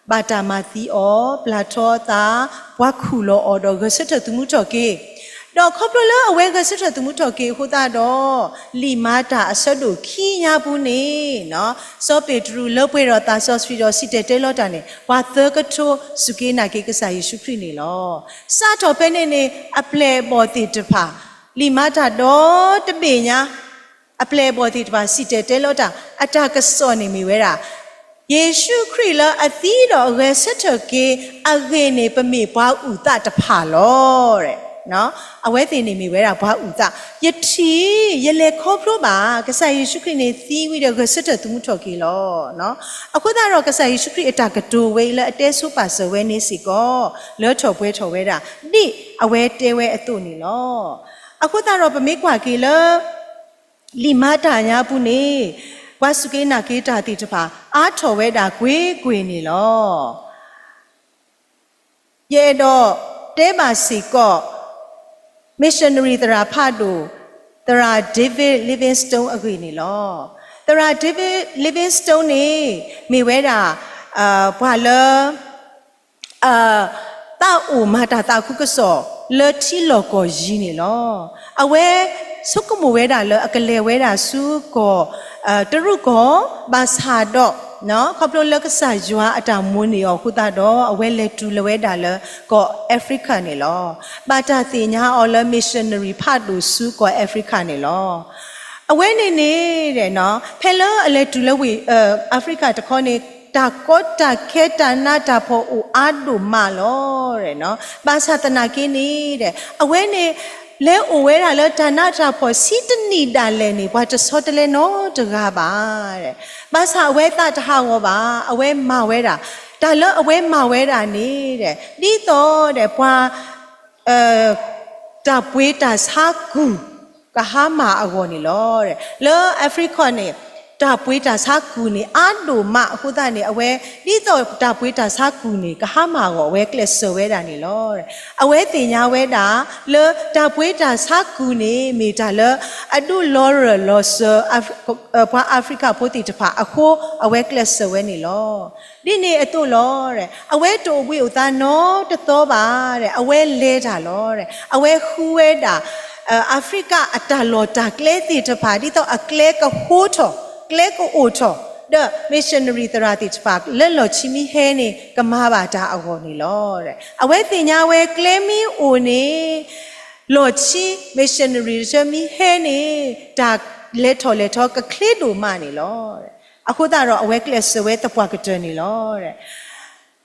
ဘၣ်တၢ်မၤသံအီၤ, ပျၢ်ထီအသး, ပှၤခူၣ်လီၤအီၤဒီးဂဲၤဆၢထၢၣ်သမူထီၣ်က့ၤ, ဒီးခီဖျိလၢအဝဲဂဲၤဆၢထၢၣ်သမူထီၣ်က့ၤအဃိသတးဒီး, လံာ်မၤတၢ်အဆၢဒိၣ်ခံညါပူၤန့ၣ်, စီၤပ့းတရူးလၢပှဲၤဒီးသးစီဆှံဒီးစံၣ်တဲၤတဲလီၤတၢ်န့ၣ် ပှၤသၢကထိစူၢ်က့ၤနာ်က့ၤကစၢ်ယ့ၣ်ၡူးခရံာ်န့ၣ်လီၤ. စးထီၣ်ဖဲန့ၣ်န့ၣ် အပျဲၢ်အဘီၣ်သ့ၣ်တဖၣ်, လံာ်မၤတၢ်ဒီတဘ့ၣ်ညါ အပျဲၢ်အဘီၣ်သ့ၣ်တဖၣ်စံၣ်တဲၤတဲလီၤတၢ် အတၢ်ကစီၣ်န့ၣ်မ့ၢ်ဝဲဒၣ်, ယ့ၣ်ၡူးခရံာ်လၢအသံဒီးအဂဲၤဆၢထၢၣ်က့ၤအဂ့ၢ်န့ၣ် ပမ့ၢ်ပှၤအုၣ်သးတဖၣ်လီၤ. အဝဲသ့ၣ်န့ၣ်မ့ၢ်ဝဲဒၣ်ပှၤအုၣ်သး, ယထံၣ်, ယလဲၤခီဖျိဘၣ် ကစၢ်ယ့ၣ်ၡူးခရံာ်န့ၣ်သံဝံၤဒီးဂဲၤဆၢထၢၣ်သမူထီၣ်က့ၤလီၤ. အဃိသတးဒီးကစၢ်ယ့ၣ်ၡူးခရံာ်အတၢ်ကတိၤဝဲအံၤလၢအတဲဆိပာ်စၢၤဝဲန့ၣ်စ့ၢ်ကီး လၢထီၣ်ပှဲၤထီၣ်ဝဲဒၣ် ဒ်အဝဲတဲဝဲအသိးန့ၣ်လီၤ. အဃိသတးဒီးပမ့ၢ်ကွၢ်က့ၤလၢ လံာ်မၤတၢ်ညါပူၤန့ၣ်, ပှၤစူၢ်က့ၤနာ်က့ၤတၢ်သ့ၣ်တဖၣ် အါထီၣ်ဝဲဒၣ်ကွ့ၢ်ကွ့ၢ်န့ၣ်လီၤ. ယအဲၣ်ဒိးတဲဘၣ်စ့ၢ်ကီး missionary သရၣ်ဖးဒိၣ်, သရၣ် David Livingstone အဂ့ၢ်န့ၣ်လီၤ. သရၣ် David Livingstone န့ၣ် မ့ၢ်ဝဲဒၣ် ပှၤလၢ သးအိၣ်မၤတၢ်သးခုကစီၣ်လၢထံလီၢ်ကီၢ်ယံၤန့ၣ်လီၤ. အဝဲဆိကမိၣ်ဝဲဒၣ်လၢအကလဲၤဝဲဒၣ်ဆူကီၢ် တရူးကီၢ်, ဘၣ်ဆၣ်ဒီး ခီဖျိလၢကစၢ်ယွၤအတၢ်မိၣ်န့ၢ်အီၤအဃိသတးဒီး အဝဲလဲၤတုၤလီၤဝဲဒၣ်လၢကီၢ် Africa န့ၣ်လီၤ. ဘၣ်တၢ်သ့ၣ်ညါအီၤလၢ missionary ဖးဒိၣ်ဆူကီၢ် Africa န့ၣ်လီၤ. အဝဲန့ၣ်န့ၣ် ဖဲလၢအလဲၤတုၤလၢဝ့ၢ် Africa တခီန့ၣ် တၢ်ကီတၢ်ခဲတၢ်နးတၢ်ဖှီၣ်အိၣ်အါဒိၣ်မးလီၤ. ဘၣ်ဆၣ်သနာ်က့န့ၣ် အဝဲန့ၣ် လဲၤအိၣ်ဝဲဒၣ်လၢတၢ်နးတၢ်ဖှီၣ်ဆံတနံၣ်ဒၣ်လဲာ်န့ၣ် ပှၤတဆီတလဲနီတဂၤဘၣ်. ဘၣ်ဆၣ်အဝဲသးတဟးဂီၤဘၣ်. အဝဲမၤဝဲဒၣ်, တၢ်လၢအဝဲမၤဝဲဒၣ်န့ၣ် ဒ်သိးဒီးပှၤ တၢ်ပှ့ၤတၢ်ဆါကူၣ် ကဟါမၢ်အဂီၢ်န့ၣ်လီၤ. လၢ Africa န့ၣ် တၢ်ပှ့ၤတၢ်ဆါကူၣ်န့ၣ် အါဒိၣ်မးအဃိသတးန့ၣ် အဝဲ ဒ်သိးတၢ်ပှ့ၤတၢ်ဆါကူၣ်န့ၣ် ကဟါမၢ်အဂီၢ် အဝဲကျဲးစၢးဝဲဒၣ်န့ၣ်လီၤ. အဝဲသ့ၣ်ညါဝဲဒၣ် လၢတၢ်ပှ့ၤတၢ်ဆါကူၣ်န့ၣ် မ့ၢ်တၢ်လၢအဒုးလီၤရၢၢ်လီၤစၢၤ ပှၤအၤဖရံကၤဖိသ့ၣ်တဖၣ်အဃိ အဝဲကျဲးစၢးဝဲန့ၣ်လီၤ. ဒ်န့ၣ်အသိးလီၤ. အဝဲတအိၣ်ဘှံးအိၣ်သါနီတသီဘၣ်. အဝဲလဲၤတၢ်လီၤ. အဝဲဃုဝဲဒၣ် အၤဖရံကၤအတၢ်လီၢ်တၢ်ကျဲသ့ၣ်တဖၣ် ဒ်သိးအကျဲကဟိထီၣ် ကျဲကအိၣ်ထီၣ် ဒီး missionary သရၣ်သ့ၣ်တဖၣ် လၢလီၢ်ခံမ့ၢ်ဟဲန့ၣ် ကမၤဘၣ်တၢ်အဂီၢ်န့ၣ်လီၤ. အဝဲသ့ၣ်ညါဝဲကျဲမ့ၢ်အိၣ်န့ၣ် လီၢ်ခံ missionary တဆၢမ့ၢ်ဟဲန့ၣ် တၢ်လဲၤထီၣ်လဲၤထီကချ့ဒိၣ်မးန့ၣ်လီၤ. အဃိသတးဒီး အဝဲကျဲးစၢးဝဲသပှၢ်ကတၢၢ်န့ၣ်လီၤ.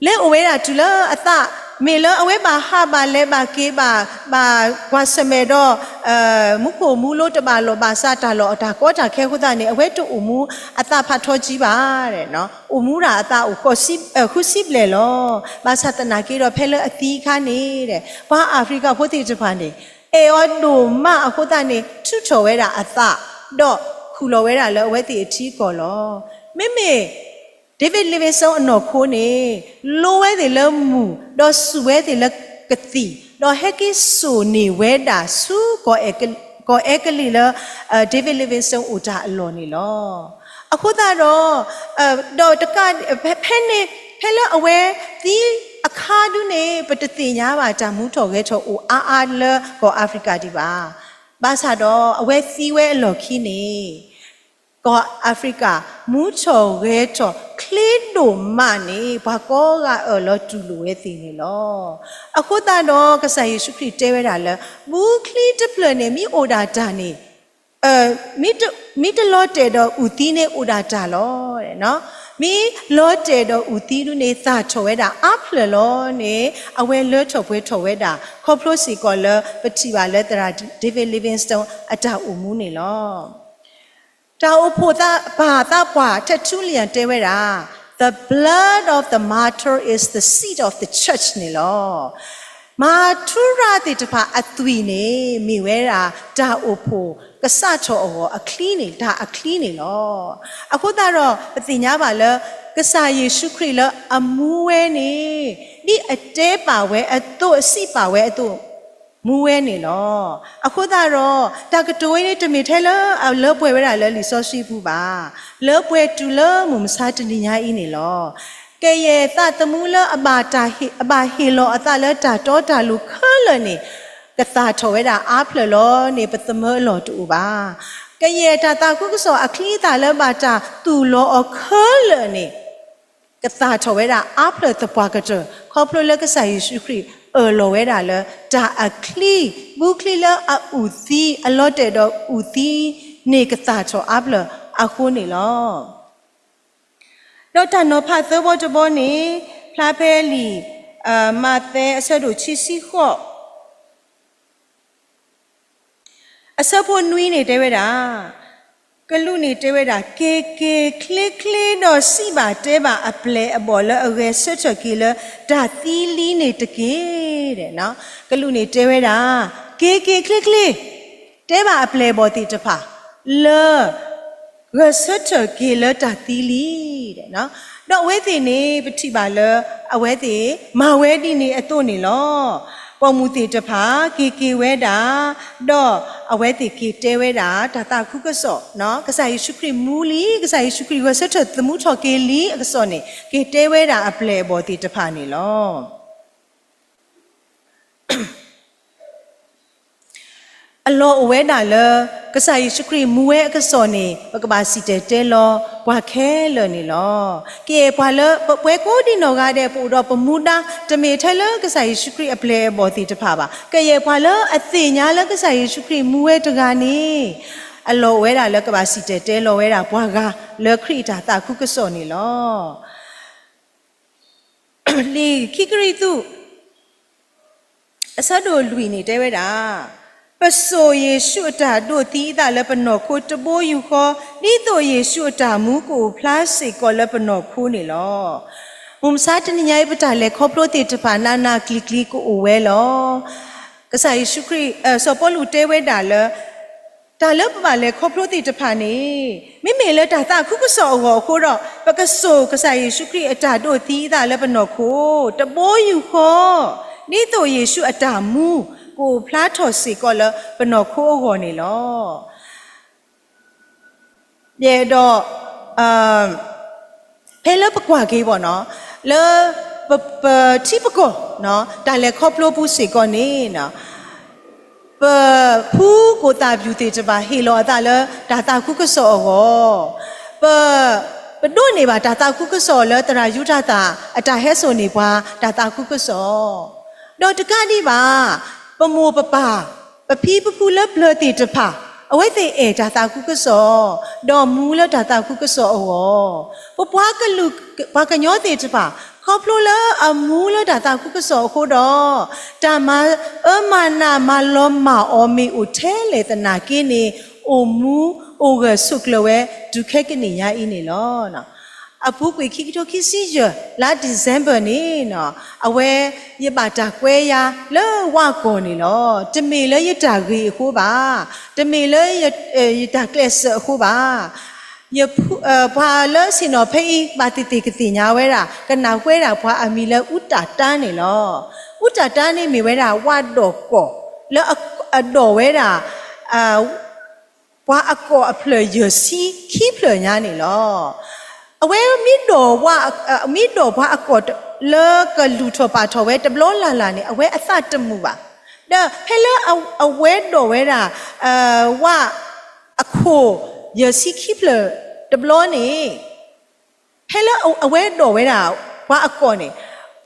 လဲၤအိၣ်ဝဲဒၣ်တုၤလၢအသး မ့ၢ်လၢအဝဲဘၣ်ဟးဘၣ်လဲၤဘၣ်က့ၤဘၣ် ဘၣ်ကွၢ်ဆၢၣ်မဲာ်ဒီး မူခိၣ်မူလိတဘၣ်လိာ်ဘၣ်ဆၣ် တၢ်လီၢ်တၢ်ကီတၢ်ခဲအဃိသတးန့ၣ် အဝဲတအိၣ်မူအသးဖးထီကံဘၣ်. အိၣ်မူဒၣ်အသးအိၣ်ဃုဆံဘျဲၣ်လီၤ. ဘၣ်ဆၣ်သနာ်က့ဒီး ဖဲလၢအသံအခါန့ၣ် ပှၤအၤဖရံကၤဖိသ့ၣ်တဖၣ်န့ၣ် အဲၣ်အီၤဒိၣ်မးအဃိသတးန့ၣ် ထုးထီၣ်ဝဲဒၣ်အသး ဒီးခူၣ်လီၤဝဲဒၣ်လၢအဝဲသ့ၣ်အထံအကီၢ်လီၤ. မ့မ့ၢ် David Livingstone အနီၢ်ခိန့ၣ် လိဝဲသ့ၣ်လၢမုၢ် ဒီးစူၢ်ဝဲသ့ၣ်လၢကသံၣ် ဒီးဟဲက့ၤစိာ်န့ၢ်ဝဲဒၣ်ဆူ ကီၢ်အဲကလံးလၢ David Livingstone အိၣ်တၢ်အလီၢ်န့ၣ်လီၤ. အဃိသတးဒီး ဒီးတကး ဖဲန့ၣ် ဖဲလၢအဝဲသံအခါဒုန့ၣ် ပတသ့ၣ်ညါဘၣ် တၢ်မူထီၣ်ဂဲၤထီၣ်အိၣ်အါအါလၢကီၢ်အၤဖရံကၤဒံးဘၣ်. ဘၣ်ဆၣ်ဒီး အဝဲသံဝဲအလီၢ်ခံန့ၣ် ကီၢ်အၤဖရံကၤ မူထီၣ်ဂဲၤထီၣ်ချ့ဒိၣ်မးန့ၣ် ပှၤကိးဂၤအၢၣ်လီၤတူၢ်လိာ်ဝဲသ့ၣ်န့ၣ်လီၤ. အဃိသတးဒီး ကစၢ်ယ့ၣ်ၡူးခရံာ်တဲဝဲဒၣ်လၢ ဘုချံတဖျၢၣ်န့ၣ် မ့ၢ်အိၣ်ဒၣ်တၢ်န့ၣ် မ့ၢ်တလီၤတဲာ်ဒီးအုၣ်သံန့ၣ်အိၣ်ဒၣ်တၢ်လီၤ. မ့ၢ်လီၤတဲာ်ဒီးအုၣ်သံဒုန့ၣ် သၣ်ထီၣ်ဝဲဒၣ်အါဖျၢၣ်လီၤန့ၣ် အဝဲလၢထီၣ်ပှဲၤထီၣ်ဝဲဒၣ် ခီဖျိစ့ၢ်ကီးလၢပထံၣ်ဘၣ်လၢသရၣ် David Livingstone အတၢ်အိၣ်မူန့ၣ်လီၤ. တၢ်အိၣ်ဖှိၣ်သးပှၢ်သးပှၢ် Tertullian တဲဝဲဒၣ်, The blood of the martyr is the seed of the church န့ၣ်လီၤ. မၤထူရၤသ့ၣ်တဖၣ်အသွံၣ်န့ၣ် မ့ၢ်ဝဲဒၣ်တၢ်အိၣ်ဖှိၣ်ကစးထီၣ်အဂီၢ်အချံန့ၣ် တၢ်အချံန့ၣ်လီၤ. အဃိသတးဒီး ပသ့ၣ်ညါဘၣ်လၢ ကစၢ်ယ့ၣ်ၡူးခရံာ်လၢအမူဝဲန့ၣ် ဒ်အတဲပာ်ဝဲအသိး အစံးပာ်ဝဲအသိး မူဝဲန့ၣ်လီၤ. အဃိသတးဒီး တၢ်ကတိၤဝဲန့ၣ် တမ့ၢ်ထဲလၢအလၢပှဲၤဝဲဒၣ်လၢလံာ်စီဆှံပူၤဘၣ်. လၢပှဲၤတုၤလၢမုၢ်မဆါတနံၤညါအံၤန့ၣ်လီၤ. ကယဲၢ်သးသမူလၢအဘၣ်တၢ်ဟ့ၣ် အဘၣ်ဟ့ၣ်လီၤအသးလၢတၢ်တီတၢ်လိၤခဲလၢာ်န့ၣ် ကသၣ်ထီၣ်ဝဲဒၣ်အါဖျၢၣ်လီၤန့ၣ် ပသမၢအလီၢ်တအိၣ်ဘၣ်. ကယဲၢ်တၢ်သးခုကစီၣ်အချံအသၣ်လၢဘၣ်တၢ်သူၣ်လီၤအီၤခဲလၢာ်န့ၣ် ကသၣ်ထီၣ်ဝဲဒၣ်အါဖျၢၣ်သပှၢ်ကတၢၢ် ခီဖျိလၢကစၢ်ယ့ၣ်ၡူးခရံာ်အၢၣ်လီၤဝဲဒၣ်လၢ တၢ်အချံ ဘုချံလၢအအုၣ်သံ အလီၤတဲာ်ဒီးအုၣ်သံန့ၣ် ကသၣ်ထီၣ်အါဖျၢၣ်အဃိန့ၣ်လီၤ. ဒီးတၢ်နီၤဖးသၢဘီတဘီန့ၣ် ဖျါဖဲလံာ် မးသဲအဆၢဒိၣ်ခံဆံဃိး အဆၢဖိနွံန့ၣ်တဲဝဲဒၣ်, ကလူးန့ၣ်တဲဝဲဒၣ်, က့ၤက့ၤချ့ချ့ဒီးစံးဘၣ်တဲဘၣ်အပျဲၢ်အဘီၣ်လၢအဂဲၤဆၢထၢၣ်က့ၤလၢတၢ်သံလံန့ၣ်တက့ၢ်. ကလူးန့ၣ်တဲဝဲဒၣ်, က့ၤက့ၤချ့ချ့ တဲဘၣ်အပျဲၢ်အဘီၣ်သ့ၣ်တဖၣ် လၢ ဂဲၤဆၢထၢၣ်က့ၤလၢတၢ်သံလံ. ဒီးအဝဲသ့ၣ်န့ၣ် ပထံၣ်ဘၣ်လၢ အဝဲသ့ၣ် မၤဝဲဒ်န့ၣ်အသိးန့ၣ်လီၤ. ပိာ်မုၣ်သ့ၣ်တဖၣ် က့ၤက့ၤဝဲဒၣ်, ဒီးအဝဲသ့ၣ်က့ၤတဲဝဲဒၣ် တၢ်သးခုကစီၣ်, ကစၢ်ယ့ၣ်ၡူးခရံာ်မူလံ, ကစၢ်ယ့ၣ်ၡူးခရံာ်ဂဲၤဆၢထၢၣ်သမူထီၣ်က့ၤလံအကစီၣ်န့ၣ် က့ၤတဲဝဲဒၣ်အပျဲၢ်အဘီၣ်သ့ၣ်တဖၣ်န့ၣ်လီၤ. အလီၢ်အိၣ်ဝဲဒၣ်လၢ ကစၢ်ယ့ၣ်ၡူးခရံာ်မူဝဲအကစီၣ်န့ၣ် ပကဘၣ်စံၣ်တဲၤတဲလီၤပှၤခဲလၢာ်န့ၣ်လီၤ. ကယဲၢ်ပှၤလၢ ပဝဲကိးဒံနီၢ်ဂၤဒဲး ပအိၣ်ဒီးပမူဒါ တမ့ၢ်ထဲလၢကစၢ်ယ့ၣ်ၡူးခရံာ်အပျဲၢ်အဘီၣ်သ့ၣ်တဖၣ်ဘၣ်. ကယဲၢ်ပှၤလၢအသ့ၣ်ညါလၢကစၢ်ယ့ၣ်ၡူးခရံာ်မူဝဲတဂၤန့ၣ် အလီၢ်အိၣ်ဝဲဒၣ်လၢကဘၣ်စံၣ်တဲၤတဲလီၤဝဲဒၣ်ပှၤဂၤလၢခရံာ်အတၢ်သးခုကစီၣ်န့ၣ်လီၤ. လံာ်ခံကရံၣ်သူး အဆၢဒိၣ်လွံၢ်န့ၣ်တဲဝဲဒၣ်, ပစိာ်ယ့ၣ်ၡူးအတၢ်ဒိးသံအသးလၢပနီၢ်ခိတဘိယူၢ်ဃီ, ဒ်သိးယ့ၣ်ၡူးအတၢ်မူကအိၣ်ဖျါစ့ၢ်ကီးလၢပနီၢ်ခိန့ၣ်လီၤ. မုၢ်မဆါတနံၤညါအံၤ ပတၢ်လဲၤခီဖျိသ့ၣ်တဖၣ် နးနးကျံၤကျံၤကအိၣ်ဝဲလီၤ. ကစၢ်ယ့ၣ်ၡူးခရံာ် စီၤပီလူးတဲဝဲဒၣ်လၢ တၢ်လၢပဘၣ်လဲၤခီဖျိသ့ၣ်တဖၣ်န့ၣ် မ့မ့ၢ်လၢတၢ်သးခုကစီၣ်အဂီၢ်အဃိဒီး ပကစိာ်ကစၢ်ယ့ၣ်ၡူးခရံာ်အတၢ်ဒိးသံအသးလၢပနီၢ်ခိ တဘိယူၢ်ဃီ, ဒ်သိးယ့ၣ်ၡူးအတၢ်မူ ကအိၣ်ဖျါထီၣ်စ့ၢ်ကီးလၢပနီၢ်ခိအဂီၢ်န့ၣ်လီၤ. ယအဲၣ်ဒိး ဖဲလၢပကွၢ်က့ၤဘၣ်နီၤ လၢပ ပထံပကီၢ် တၢ်လဲၤခီဖျိပူၤစ့ၢ်ကီးန့ၣ် ပဖိကိၣ်သၣ်ဘျုးသ့ၣ်တဖၣ်ဟ့ၣ်လီၤအသးလၢတၢ်သးခုကစီၣ်အဂီၢ်, ပ ပဒိးန့ၢ်ဘၣ်တၢ်သးခုကစီၣ်လၢသရၣ်ယူဒၤသၣ် အတၢ်ဟဲစိာ်န့ၢ်ပှၤတၢ်သးခုကစီၣ်, ဒီးတကးဒံးဘၣ် ပမိၢ်ပပၢ် ပဖံပဖုလၢပျၢၤသ့ၣ်တဖၣ် အဝဲသ့ၣ်အဲၣ်တၢ်သးခုကစီၣ်, ဒီးမူလၢတၢ်သးခုကစီၣ်အဂီၢ်, ပပှၤကလုာ် ပှၤကညီသ့ၣ်တဖၣ် ခီဖျိလၢအမူလၢတၢ်သးခုကစီၣ်အဃိဒီး တၢ်မၤအၢမၤနးမၤလီၤမၢ်အီၤမ့ၢ်အိၣ်ထဲလဲၣ်သနာ်က့န့ၣ် အိၣ်မူအိၣ်ဂၢၢ်ဆိးကျၢၤဝဲတုၤခဲကနံၣ်ညါအံၤန့ၣ်လီၤ. အပူၤကွံာ်ခံကထိခံဆံယဲၢ် လါ December န့ၣ် အဝဲယဘၣ်တၢ်ကွဲးယၤလၢဝၣ်ကီၢ်န့ၣ်လီၤ. တမ့ၢ်လၢယတၢ်ဂ့ၤအဃိဘၣ်, တမ့ၢ်လၢ ယတၢ်ကျဲးစၢးအဃိဘၣ်. ပှၤလၢဆ့ၣ်နီၤဖဲအံၤ ဘၣ်သ့ၣ်သ့ၣ်ကသ့ၣ်ညါဝဲဒၣ် ကနၣ်ဝဲဒၣ်ပှၤအမံၤလၢအူတၢ်တၢန့ၣ်လီၤ. အူတၢ်တၢန့ၣ်မ့ၢ်ဝဲဒၣ်ဝၣ်ဒီၣ်ကီၢ် လၢအဒိးဝဲဒၣ် ပှၤအကီၢ်အဖျၢၣ်ယဲၢ်ဆံခံဖျၢၣ်ညါန့ၣ်လီၤ. အဝဲမ့ၢ်ဒိးဝၣ် မ့ၢ်ဒိးပှၤအကီၢ်လၢကလုၢ်ထီၣ်ပာ်ထီၣ်ဝဲတဘျီလၢ်လၢ်န့ၣ် အဝဲအသးတမုာ်ဘၣ်. ဒီးဖဲလၢအဝဲဒိးဝဲဒၣ် ဝၣ်အခိၣ်ယဲၢ်ဆံခံဖျၢၣ်တဘျီန့ၣ် ဖဲလၢအဝဲဒိးဝဲဒၣ် ပှၤအကီၢ်န့ၣ်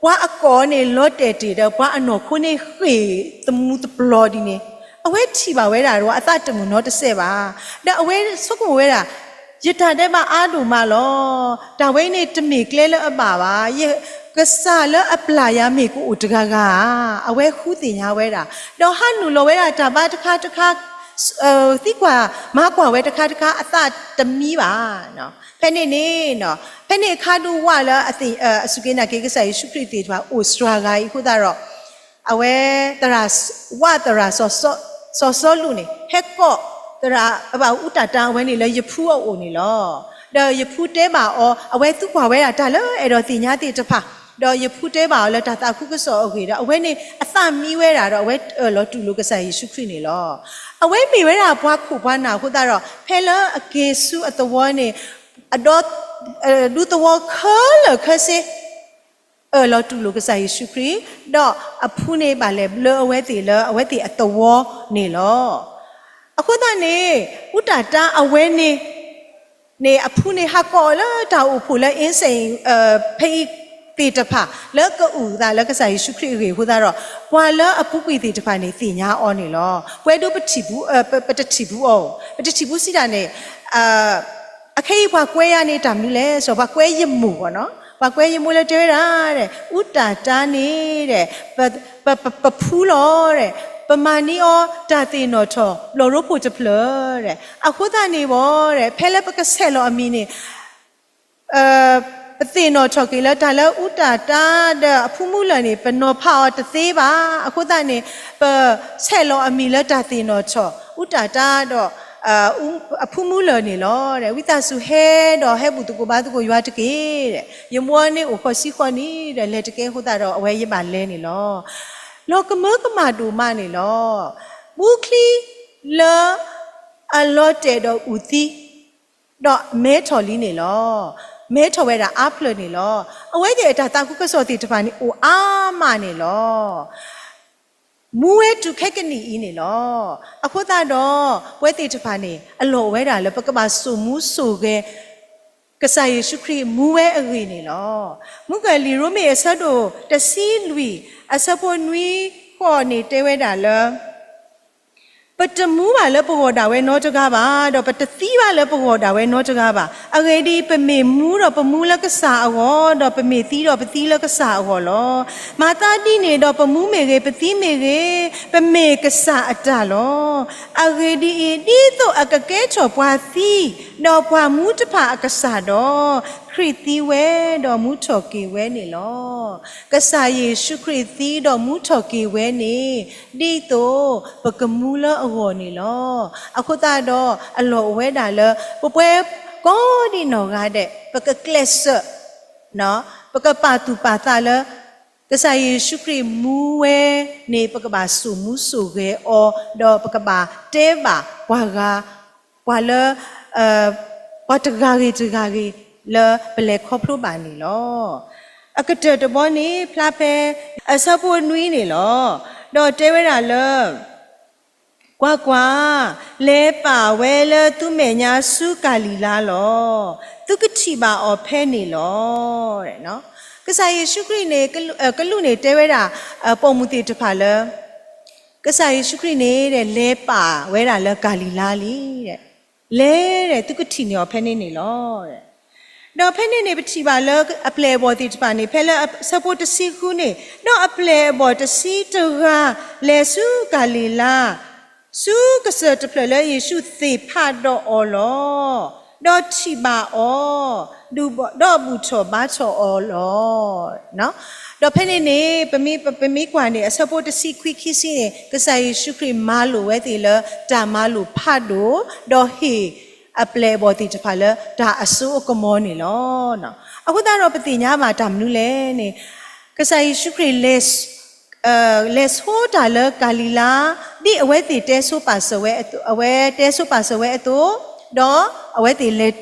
ပှၤအကီၢ်န့ၣ်လီၤတဲာ်တ့ၢ်ဒီး ပှၤအနီၢ်ခိန့ၣ်ဃ့ၢ်သမူသပျီၤဒ်န့ၣ် အဝဲထံၣ်ဘၣ်ဝဲဒၣ်ဒီးအသးတမုာ်နီတစဲးဘၣ်. ဒီးအဝဲဆိကမိၣ်ဝဲဒၣ် ယတၢ်ဒဲးဘးအါဒိၣ်မးလီၤ. တၢ်ဝဲအံၤန့ၣ်တမ့ၢ်ကျဲလၢအဘၣ်ဘၣ်. ကစၢ်လၢအပျၢ်ယၤမ့ၢ်ကအိၣ်တဂၤဂၤဧါ. အဝဲဃုသ့ၣ်ညါဝဲဒၣ် ဒီးဟးနုာ်လီၤဝဲဒၣ်တၢ်ဘါတခါတခါ သံကွၢ်မၤကွၢ်ဝဲတခါတခါအသးတမံဘၣ်. ဖဲန့ၣ်န့ၣ် ဖဲန့ၣ်အခါဒုးဝၣ်လၢ အစူၢ်က့ၤနာ်က့ၤကစၢ်ယ့ၣ်ၡူးခရံာ်သ့ၣ်တဖၣ်အိၣ်စှၤဂၤအံၤအဃိသတးဒီး အဝဲ ဝၣ်သရၣ်စီၤစီလူးန့ၣ် ဟဲကိးသရၣ်အဘၣ်အူတၢ်တၢအဝဲန့ၣ်လၢယဖုအအိၣ်န့ၣ်လီၤ. ဒီးယဖုတဲဘၣ်အီၤ အဝဲသံကွၢ်ဝဲဒၣ်တၢ်လၢအဲၣ်ဒိးသ့ၣ်ညါသ့ၣ်တဖၣ် ဒီးယဖုတဲဘၣ်အီၤလၢတၢ်သးခုကစီၣ်အဂ့ၢ်ဒီး အဝဲန့ၣ်အသးမံဝဲဒၣ်ဒီး အဝဲအၢၣ်လီၤတူၢ်လိာ်ကစၢ်ယ့ၣ်ၡူးခရံာ်န့ၣ်လီၤ. အဝဲမ့ၢ်ဝဲဒၣ်ပှၤခိၣ်ပှၤနၢ်အဃိသတးဒီး ဖဲလၢအက့ၤဆူအသဝီန့ၣ် အဒီ ဒူသဝီခဲလၢာ်ခဲဆ့ အၢၣ်လီၤတူၢ်လိာ်ကစၢ်ယ့ၣ်ၡူးခရံာ်, ဒီးအဖုန့ၣ်ဘၣ်လဲၤဘျၢအဝဲသ့ၣ်လၢအဝဲသ့ၣ်အသဝီန့ၣ်လီၤ. အဃိသတးန့ၣ် အူတၢ်တၢအဝဲန့ၣ် န့ၣ်အဖုန့ၣ်ဟးကိးအီၤလၢတၢ်အိၣ်ဖှိၣ်လၢအ့စ့ၣ် ဖဲအံၤသ့ၣ်တဖၣ် လၢကအုၣ်သးလၢကစၢ်ယ့ၣ်ၡူးခရံာ်အဂ့ၢ်အဃိသတးဒီး ပှၤလၢအပူၤကွံာ်သ့ၣ်တဖၣ်န့ၣ်သ့ၣ်ညါအီၤန့ၣ်လီၤ. ပဝဲဒၣ်ပထံၣ်ဘူး ပတထံၣ်ဘူးအီၤ, ပတထံၣ်ဘူးစံးတၢ်န့ၣ် အခဲအံၤပှၤကွဲယၤန့ၣ်တၢ်မနုၤလဲၣ်, ပှၤကွဲယမိၢ်ဘၣ်နီၤ, ပှၤကွဲယမိၢ်လၢတဲဝဲဒၣ် အူတၢ်တၢန့ၣ် ပဖုလီၤ, ပမၤန့ၢ်အီၤတၢ်သ့ၣ်နီၣ်ထီၣ် ဘျီၣ်ရိဖှိၣ်တဖျၢၣ်, အဃိသတးန့ၣ်ဘၣ် ဖဲလၢပကဆဲးလီၤအမံၤန့ၣ် ပသ့ၣ်နီၣ်ထီၣ်က့ၤလၢတၢ်လၢအူတၢ်တၢဒီးအဖုမူလၢၢ်န့ၣ် ပနီၤဖးအီၤတသ့ဘၣ်. အဃိသတးန့ၣ် ပဆဲးလီၤအမံၤလၢတၢ်သ့ၣ်နီၣ်ထီၣ် အူတၢ်တၢဒီး အဖုမူလၢၢ်န့ၣ်လီၤ. ဝံသးစူၤဟဲဒီးဟဲဘူၣ်သကိးဘါသကိးယွၤတက့ၢ်. ယမိၢ်န့ၣ်အိၣ်ဃီၤဆံဃီၤနံၣ်ဒီး လဲၤတကဲအဃိသတးဒီး အဝဲယဘၣ်လဲၤန့ၣ်လီၤ. လီၤကမၢကမၣ်ဒိၣ်မးန့ၣ်လီၤ. မူချံလၢအလီၤတဲာ်ဒီးအုၣ်သံ ဒီးမဲထီၣ်လံန့ၣ်လီၤ. မဲထီၣ်ဝဲဒၣ်အါဖျၢၣ်န့ၣ်လီၤ. အဝဲသ့ၣ်အတၢ်သးခုကစီၣ်သ့ၣ်တဖၣ်န့ၣ် အိၣ်အါမးန့ၣ်လီၤ. မူဝဲတုၤခဲကနံၣ်အံၤန့ၣ်လီၤ. အဃိသတးဒီး ပဝဲသ့ၣ်တဖၣ်န့ၣ် အလီၢ်အိၣ်ဝဲဒၣ်လၢပကဘၣ်စိာ်မူစိာ်ဂဲၤ ကစၢ်ယ့ၣ်ၡူးခရံာ်မူဝဲအဂ့ၢ်န့ၣ်လီၤ. မုၢ်ကလံာ်ရိမ့ၤအဆၢဒိၣ်တဆံလွံၢ် အဆၢဖိနွံဃိးန့ၣ်တဲဝဲဒၣ်လၢ ပတမူဘၣ်လၢပဂီၢ်ဒၣ်ဝဲနီတဂၤဘၣ်, ဒီးပတသံဘၣ်လၢပဂီၢ်ဒၣ်ဝဲနီတဂၤဘၣ်. အဂ့ၢ်ဒ်အံၤ, ပမ့ၢ်မူဒီးပမူလၢကစၢ်အဂီၢ်, ဒီးပမ့ၢ်သံဒီးပသံလၢကစၢ်အဂီၢ်လီၤ. မၤသးဒ်န့ၣ်ဒီး ပမူမ့ၢ်ဂ့ၤ, ပသံမ့ၢ်ဂ့ၤ, ပမ့ၢ်ကစၢ်အတၢ်လီၤ. အဂ့ၢ်ဒ်အံၤ, ဒ်သိးအကကဲထီၣ်ပှၤသံ, ဒီးပှၤမူတဖၣ်အကစၢ်ဒီး ခရံာ်သံဝဲဒီးမူထီၣ်က့ၤဝဲန့ၣ်လီၤ. ကစၢ်ယ့ၣ်ၡူးခရံာ်သံဒီးမူထီၣ်က့ၤဝဲန့ၣ် ဒ်သိးပကမူလၢအဂီၢ်န့ၣ်လီၤ. အဃိသတးဒီးအလီၢ်အိၣ်ဝဲဒၣ်လၢ ပပှၤကိးဒံနီၢ်ဂၤဒဲး ပကကျဲးစၢး ပကပာ်သူၣ်ပာ်သးလၢ ကစၢ်ယ့ၣ်ၡူးခရံာ်မူဝဲန့ၣ် ပကဘၣ်စိာ်မူစိာ်ဂဲၤအီၤ ဒီးပကဘၣ်တဲဘၣ်ပှၤဂၤ ပှၤလၢ ပှၤတဂၤဂ့ၤတဂၤဂ့ၤ လၢပလဲၤခီဖျိဘၣ်န့ၣ်လီၤ. အကတၢၢ်တဘီန့ၣ် ဖျါဖဲအဆၢဖိနွံန့ၣ်လီၤ. ဒီးတဲဝဲဒၣ်လၢ ကွၢ်ကွၢ်, လဲၤပာ်ဝဲလၢသုမဲာ်ညါဆူကၤလံၤလါလီၤ. သုကထံၣ်ဘၣ်အီၤဖဲန့ၣ်လီၤ. ကစၢ်ယ့ၣ်ၡူးခရံာ်န့ၣ် ကလူးန့ၣ်တဲဝဲဒၣ် ပိာ်မုၣ်သ့ၣ်တဖၣ်လၢ ကစၢ်ယ့ၣ်ၡူးခရံာ်န့ၣ် လဲၤပာ်ဝဲဒၣ်လၢကၤလံၤလါလံ. လဲၤဒီးသုကထံၣ်န့ၢ်အီၤဖဲန့ၣ်န့ၣ်လီၤ. ဒီးဖဲန့ၣ်န့ၣ် ပထံၣ်ဘၣ်လၢအပျဲၢ်အဘီၣ်သ့ၣ်တဖၣ်န့ၣ် ဖဲလၢဆၢဖိတဆံဃုန့ၣ်, ဒီးအပျဲၢ်အဘီၣ်တဆံတဂၤ လဲၤဆူကၤလံၤလါ ဆူကစၢၢ်တဖျၢၣ်လၢယ့ၣ်ၡူးသ့ၣ်ဖးဒီးအီၤလီၤ. ဒီးထံၣ်ဘၣ်အီၤ, ဒီးဘူၣ်ထီၣ်ဘါထီၣ်အီၤလီၤ. ဒီးဖဲန့ၣ်န့ၣ် ပမ့ၢ်ကွၢ်န့ၣ် အဆၢဖိတဆံခွံခံဆံန့ၣ် ကစၢ်ယ့ၣ်ၡူးခရံာ်မၤလိာ်ဝဲသ့ၣ်လၢတၢ်မၤလိာ်ဖးဒိၣ်, ဒီးဟ့ၣ်အပျဲၢ်အဘီၣ်သ့ၣ်တဖၣ်လၢတၢ်အစိအကမီၤန့ၣ်လီၤ. အဃိသတးဒီးပသ့ၣ်ညါဘၣ်တၢ်မနုၤလဲၣ်န့ၣ်, ကစၢ်ယ့ၣ်ၡူးခရံာ် လဲၤဆိတၢ်လၢကၤလံၤလါ ဒ်အဝဲသ့ၣ်တဲဆိပာ်စၢၤဝဲ, အဝဲတဲဆိပာ်စၢၤဝဲအသိး, ဒီးအဝဲသ့ၣ်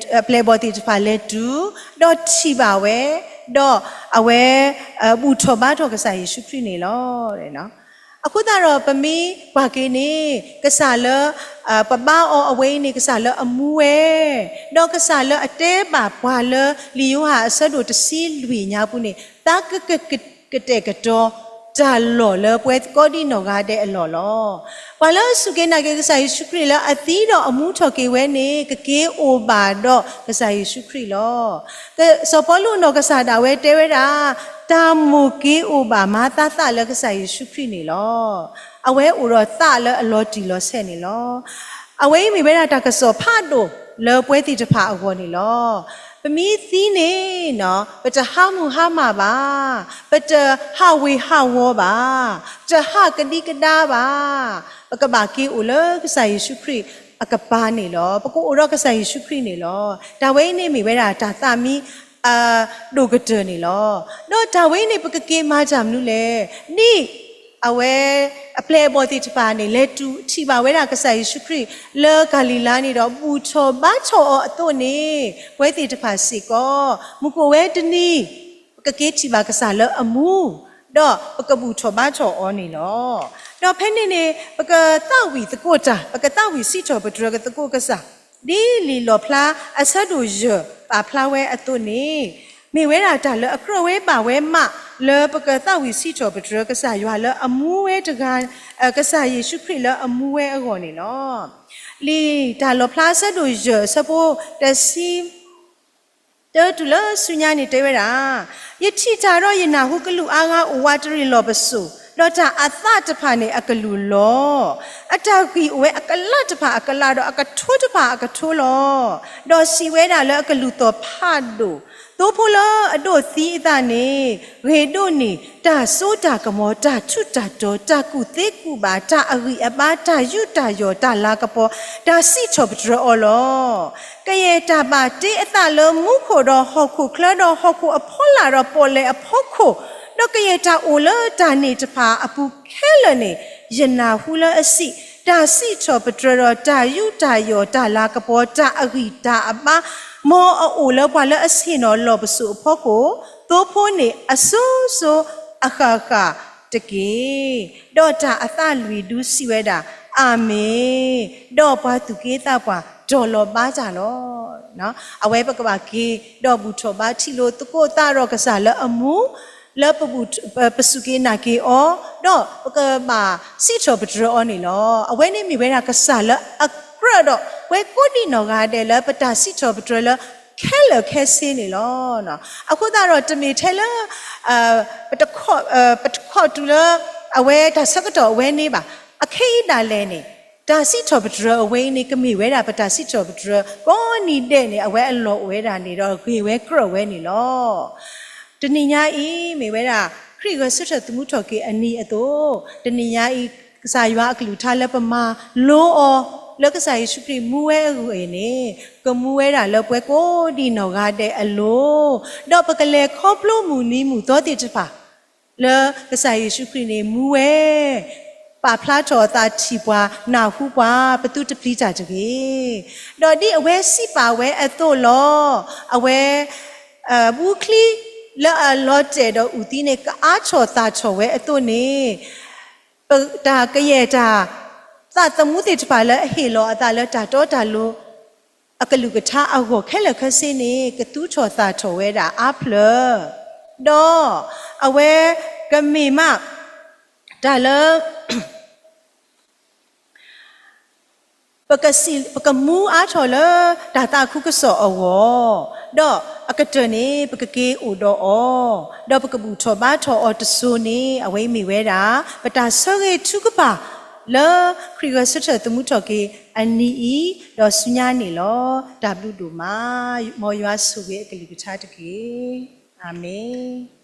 ပျဲၢ်အဘီၣ်သ့ၣ်တဖၣ်လဲၤတုၤ, ဒီးထံၣ်ဘၣ်ဝဲ, ဒီးအဝဲ ဘူၣ်ထီၣ်ဘါထီၣ်ကစၢ်ယ့ၣ်ၡူးခရံာ်န့ၣ်လီၤ. အဃိသတးဒီးပမ့ၢ်ကွၢ်က့ၤန့ၣ် ကစၢ်လၢ ပဘါအီၤအဝဲအံၤန့ၣ် ကစၢ်လၢအမူဝဲ, ဒီးကစၢ်လၢအတဲဘၣ်ပှၤလၢလံာ်ယိၤဟၣ်အဆၢဒိၣ်တဆံလွံၢ်ညါပူၤန့ၣ် သးကက ကတဲာ်ကတီၤတၢ်လီၢ်လၢပှၤကိးဒံနီၢ်ဂၤဒဲးအလီၢ်လီၤ. ပှၤလၢအစူၢ်က့ၤနာ်က့ၤကစၢ်ယ့ၣ်ၡူးခရံာ်လၢအသံဒီးအမူထီၣ်က့ၤဝဲန့ၣ် ကက့ၤအိၣ်ဘၣ်ဒီးကစၢ်ယ့ၣ်ၡူးခရံာ်လီၤ. စီၤပီလူးနီၢ်ကစၢ်ဒၣ်ဝဲတဲဝဲဒၣ်, တၢ်မိၣ်က့ၤအိၣ်ဘၣ်မၤသးသးလၢကစၢ်ယ့ၣ်ၡူးခရံာ်န့ၣ်လီၤ. အဝဲအိၣ်ဒီးသးလၢအလီၤတံၢ်လီၤဆဲးန့ၣ်လီၤ. အဝဲအံၤမ့ၢ်ဝဲဒၣ်တၢ်ကစီၣ်ဖးဒိၣ်လၢပှၤသ့ၣ်တဖၣ်အဂီၢ်န့ၣ်လီၤ. ပမ့ၢ်သံန့ၣ် ပတဟးမုၢ်ဟါမၢ်ဘၣ်, ပတဟးဝ့ၤဟးဝီၤဘၣ်, တဟးကဒံကဒါဘၣ်, ပကဘၣ်က့ၤအိၣ်လၢကစၢ်ယ့ၣ်ၡူးခရံာ်အကပၤန့ၣ်လီၤ. ပကအိၣ်ဒီးကစၢ်ယ့ၣ်ၡူးခရံာ်န့ၣ်လီၤ. တၢ်ဝဲအံၤန့ၣ်မ့ၢ်ဝဲဒၣ်တၢ်သးမံ ဒိၣ်ကတၢၢ်န့ၣ်လီၤ. ဒီးတၢ်ဝဲအံၤန့ၣ် ပကက့ၤမၤတၢ်မနုၤလဲၣ်. ဒ်အဝဲ အပျဲၢ်အဘီၣ်သ့ၣ်တဖၣ်န့ၣ် လဲၤတုၤထံၣ်ဘၣ်ဝဲဒၣ်ကစၢ်ယ့ၣ်ၡူးခရံာ်လၢကၤလံၤလါန့ၣ်ဒီး ဘူၣ်ထီၣ်ဘါထီၣ်အီၤအသိးန့ၣ်, ပှၤသ့ၣ်တဖၣ်စ့ၢ်ကီး မုၢ်ကအိၣ်ဝဲတနံၤ ပကက့ၤထံၣ်ဘၣ်ကစၢ်လၢအမူ, ဒီးပကဘူၣ်ထီၣ်ဘါထီၣ်အီၤန့ၣ်လီၤ. ဒီးဖဲန့ၣ်န့ၣ် ပကသးဝံၣ်သကိးတၢ်, ပကသးဝံၣ်စံးထီၣ်ပတြၢၤသကိးကစၢ်, ဒ်လံာ်လီၣ်ဖျါအဆၢဒိၣ်ယဲၢ်ပာ်ဖျါဝဲအသိးန့ၣ်, မ့ၢ်ဝဲဒၣ်တၢ်လၢအကြၢးဝဲဘၣ်ဝဲမး လၢပကသးဝံၣ်စံးထီၣ်ပတြၢၤကစၢ်ယွၤလၢအမူဝဲတဂၤ, ကစၢ်ယ့ၣ်ၡူးခရံာ်လၢအမူဝဲအဂီၢ်န့ၣ်လီၤ. လံာ်တၢ်လီၣ်ဖျါအဆၢဒိၣ်ယဲၢ်အဆၢဖိတဆံ တၢတုၤလၢဆူညါန့ၣ်တဲဝဲဒၣ်, ယထံၣ်တၢ်ဒီးယနၢ်ဟူကလူးအါဂၤအိၣ်ဝးတရံးလီၢ်ပစိာ်, ဒီးတၢ်အသးတဖၣ်န့ၣ်အကလူးလီၤ. အတၢ်ဂံၢ်အိၣ်ဝဲအကလးတဖၣ်အကလးဒီးအကထိတဖၣ်အကထိလီၤ. ဒီးစံးဝဲဒၣ်လၢအကလူးသီၣ်ဖးဒိၣ်, သိဖိလၢအဒိးသံအသးန့ၣ် ဂ့ၤဒိးန့ၢ် တၢ်စိတၢ်ကမီၤ, တၢ်ထူးတၢ်တီၤ, တၢ်ကူၣ်သ့ကူၣ်ဘၣ်, တၢ်အဂံၢ်အဘါ, တၢ်ယူးတၢ်ယီၣ်, တၢ်လၤကပီၤ, တၢ်စံးထီၣ်ပတြၢၤအီၤလီၤ. ကယဲၢ်တၢ်ဘၣ်တ့အသးလၢမူခိၣ်ဒီးဟီၣ်ခိၣ်ချၢဒီးဟီၣ်ခိၣ်အဖီလာ်ဒီးပီၣ်လဲၣ်အဖီခိၣ်, ဒီးကယဲၢ်တၢ်အိၣ်လၢတၢ်န့ၣ်တဖၣ်အပူၤခဲလၢာ်န့ၣ်, ယနၢ်ဟူလၢအစံး, တၢ်စံးထီၣ်ပတြၢၤဒီးတၢ်ယူးတၢ်ယီၣ်, တၢ်လၤကပီၤ, တၢ်အဂံၢ်တၢ်အဘါ, မ်အအိၣ်လၢပှၤလၢအဆ့ၣ်နီၤလီၢ်ပစိာ်အဖီခိၣ်, သိဖိန့ၣ်အစိၤစိၤအဃၣ်ဃၣ်တက့ၢ်. ဒီးတၢ်အသးလွံၢ်ဒူစံးဝဲဒၣ်, အၤမ့ၣ်, ဒီးပှၤသူၣ်က့သးပှၢ်တီၤလီၤဘါတၢ်လီၤ. အဝဲပကဘၣ်က့ၤဒီးဘူၣ်ထီၣ်ဘါထံၣ်လိာ်သကိးသးဒီးကစၢ်လၢအမူ, လၢပစူၢ်က့ၤနာ်က့ၤအီၤ, ဒီးပကဘၣ်စံးထီၣ်ပတြၢၤအီၤန့ၣ်လီၤ. အဝဲန့ၣ်မ့ၢ်ဝဲဒၣ်ကစၢ်လၢအကြၢးဒီးပှၤကိးဒံနီၢ်ဂၤဒဲးလၢပတၢ်စံးထီၣ်ပတြၢၤလၢခဲလၢာ်ခဲဆ့န့ၣ်လီၤ. အဃိသတးဒီးတမ့ၢ်ထဲလၢ ပတခီ, ပတခီၣ်တုၤလၢ အဝဲတၢ်ဆၢကတီၢ်အဝဲန့ၣ်ဘၣ်. အခဲအံၤဒၣ်လဲာ်န့ၣ် တၢ်စံးထီၣ်ပတြၢၤအဝဲအံၤန့ၣ် ကမ့ၢ်ဝဲဒၣ်ပတၢ်စံးထီၣ်ပတြၢၤ ကိးနံၤဒဲးန့ၣ် အဝဲအလီၢ်အိၣ်ဝဲဒၣ်န့ၣ်ဒီး ဂ့ၤဝဲကြၢးဝဲန့ၣ်လီၤ. တနံၤညါအံၤ မ့ၢ်ဝဲဒၣ် ခရံာ်ဂဲၤဆၢထၢၣ်သမူထီၣ်က့ၤအနံၤအသိး, တနံၤညါအံၤ ကစၢ်ယွၤအကလုၢ်ကထါလၢပမၤလိအီၤ လၢကစၢ်ယ့ၣ်ၡူးခရံာ်မူဝဲအဂ့ၢ်န့ၣ် ကမူဝဲဒၣ်လၢပှၤကိးဒံနီၢ်ဂၤဒဲးအလိၤ, ဒီးပကလဲၤခီဖျိမုၢ်နံၤမုၢ်သီသ့ၣ်တဖၣ် လၢကစၢ်ယ့ၣ်ၡူးခရံာ်န့ၣ်မူဝဲ ပာ်ဖျါထီၣ်အသးထံၣ်ပှၤ နၢ်ဟူပှၤ ပသုတပျံၤတၢ်တဂ့ၤ. ဒီးဒ်အဝဲစံးပာ်ဝဲအသိးလီၤ. အဝဲ ဘူးချံလၢအလီၤတဲာ်ဒီးအုၣ်သံန့ၣ် ကအါထီၣ်သၣ်ထီၣ်ဝဲအသိးန့ၣ် ပတၢ်ကယဲၢ်တၢ် သးသမူသ့ၣ်တဖၣ်လၢအဟ့ၣ်လီၤအသးလၢတၢ်တီတၢ်လိၤ အကလုၢ်ကထါအဂီၢ်ခဲလၢာ်ခဲဆ့န့ၣ် ကသူထီၣ်သၣ်ထီၣ်ဝဲဒၣ်အါဖျၢၣ်, ဒီးအဝဲကမ့ၢ်မး တၢ်လၢ ပကစံး ပကမူအါထီၣ်လၢတၢ်သးခုကစီၣ်အဂီၢ်, ဒီးအကတၢၢ်န့ၣ် ပကက့ၤအိၣ်ဒီးအီၤ, ဒီးပကဘူၣ်ထီၣ်ဘါထီၣ်အီၤတစိၤန့ၣ် အဝဲအံၤမ့ၢ်ဝဲဒၣ် ပတၢ်ဆၢဂ့ၤထုကဖၣ် လၢခရံာ်ဂဲၤဆၢထၢၣ်သမူထီၣ်က့ၤအနံၤအံၤ ဒီးဆူညါန့ၣ်လီၤ. တၢ်ဘျုးဒိၣ်မး, မ်ယွၤဆိၣ်ဂ့ၤအကလုၢ်ကထါတက့ၢ်. အၤမ့ၣ်.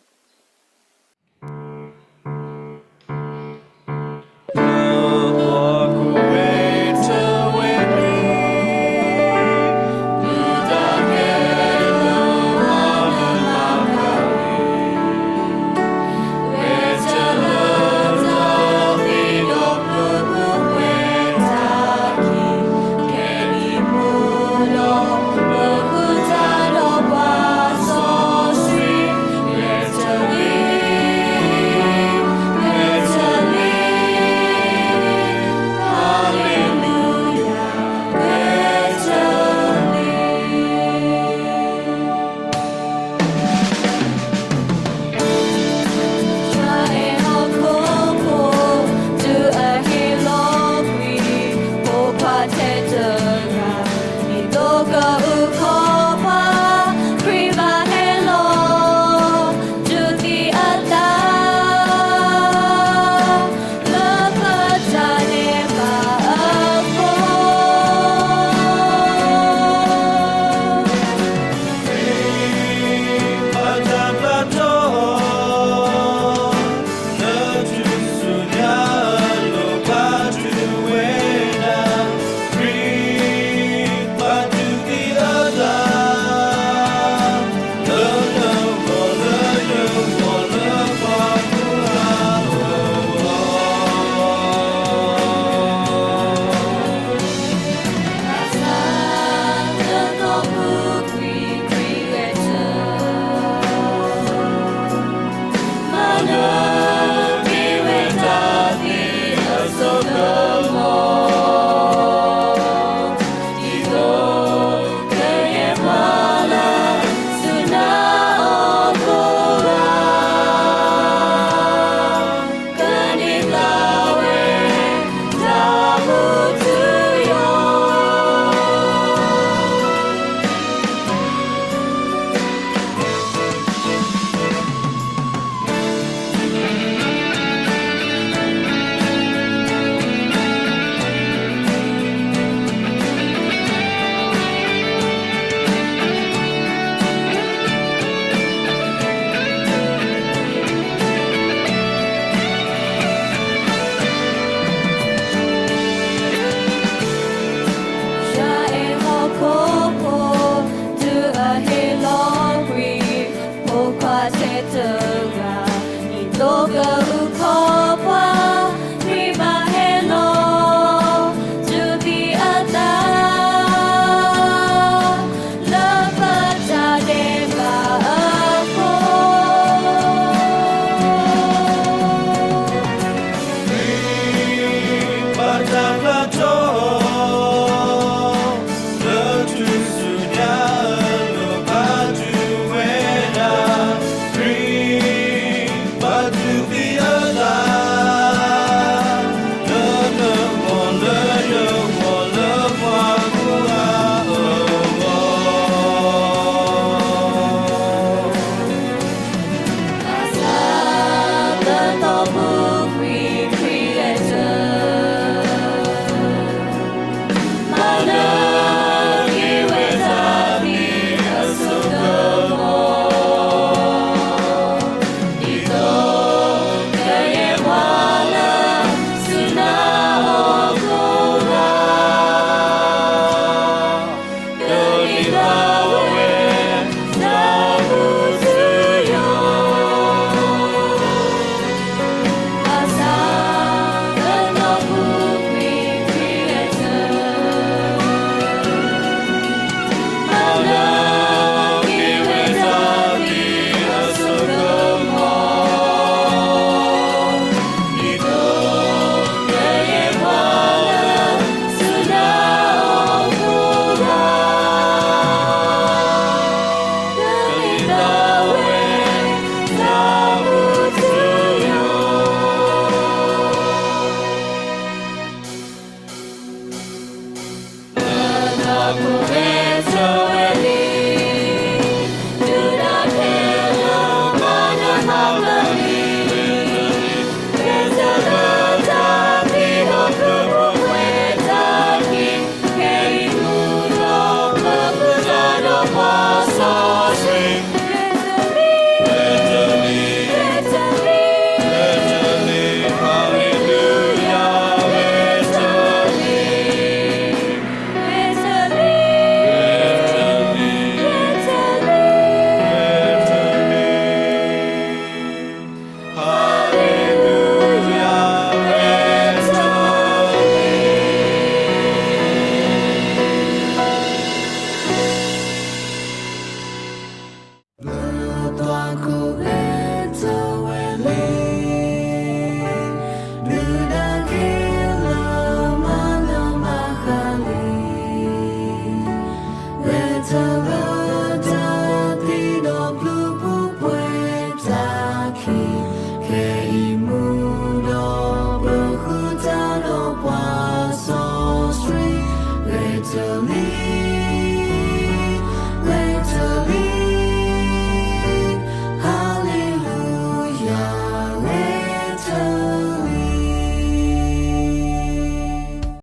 လံ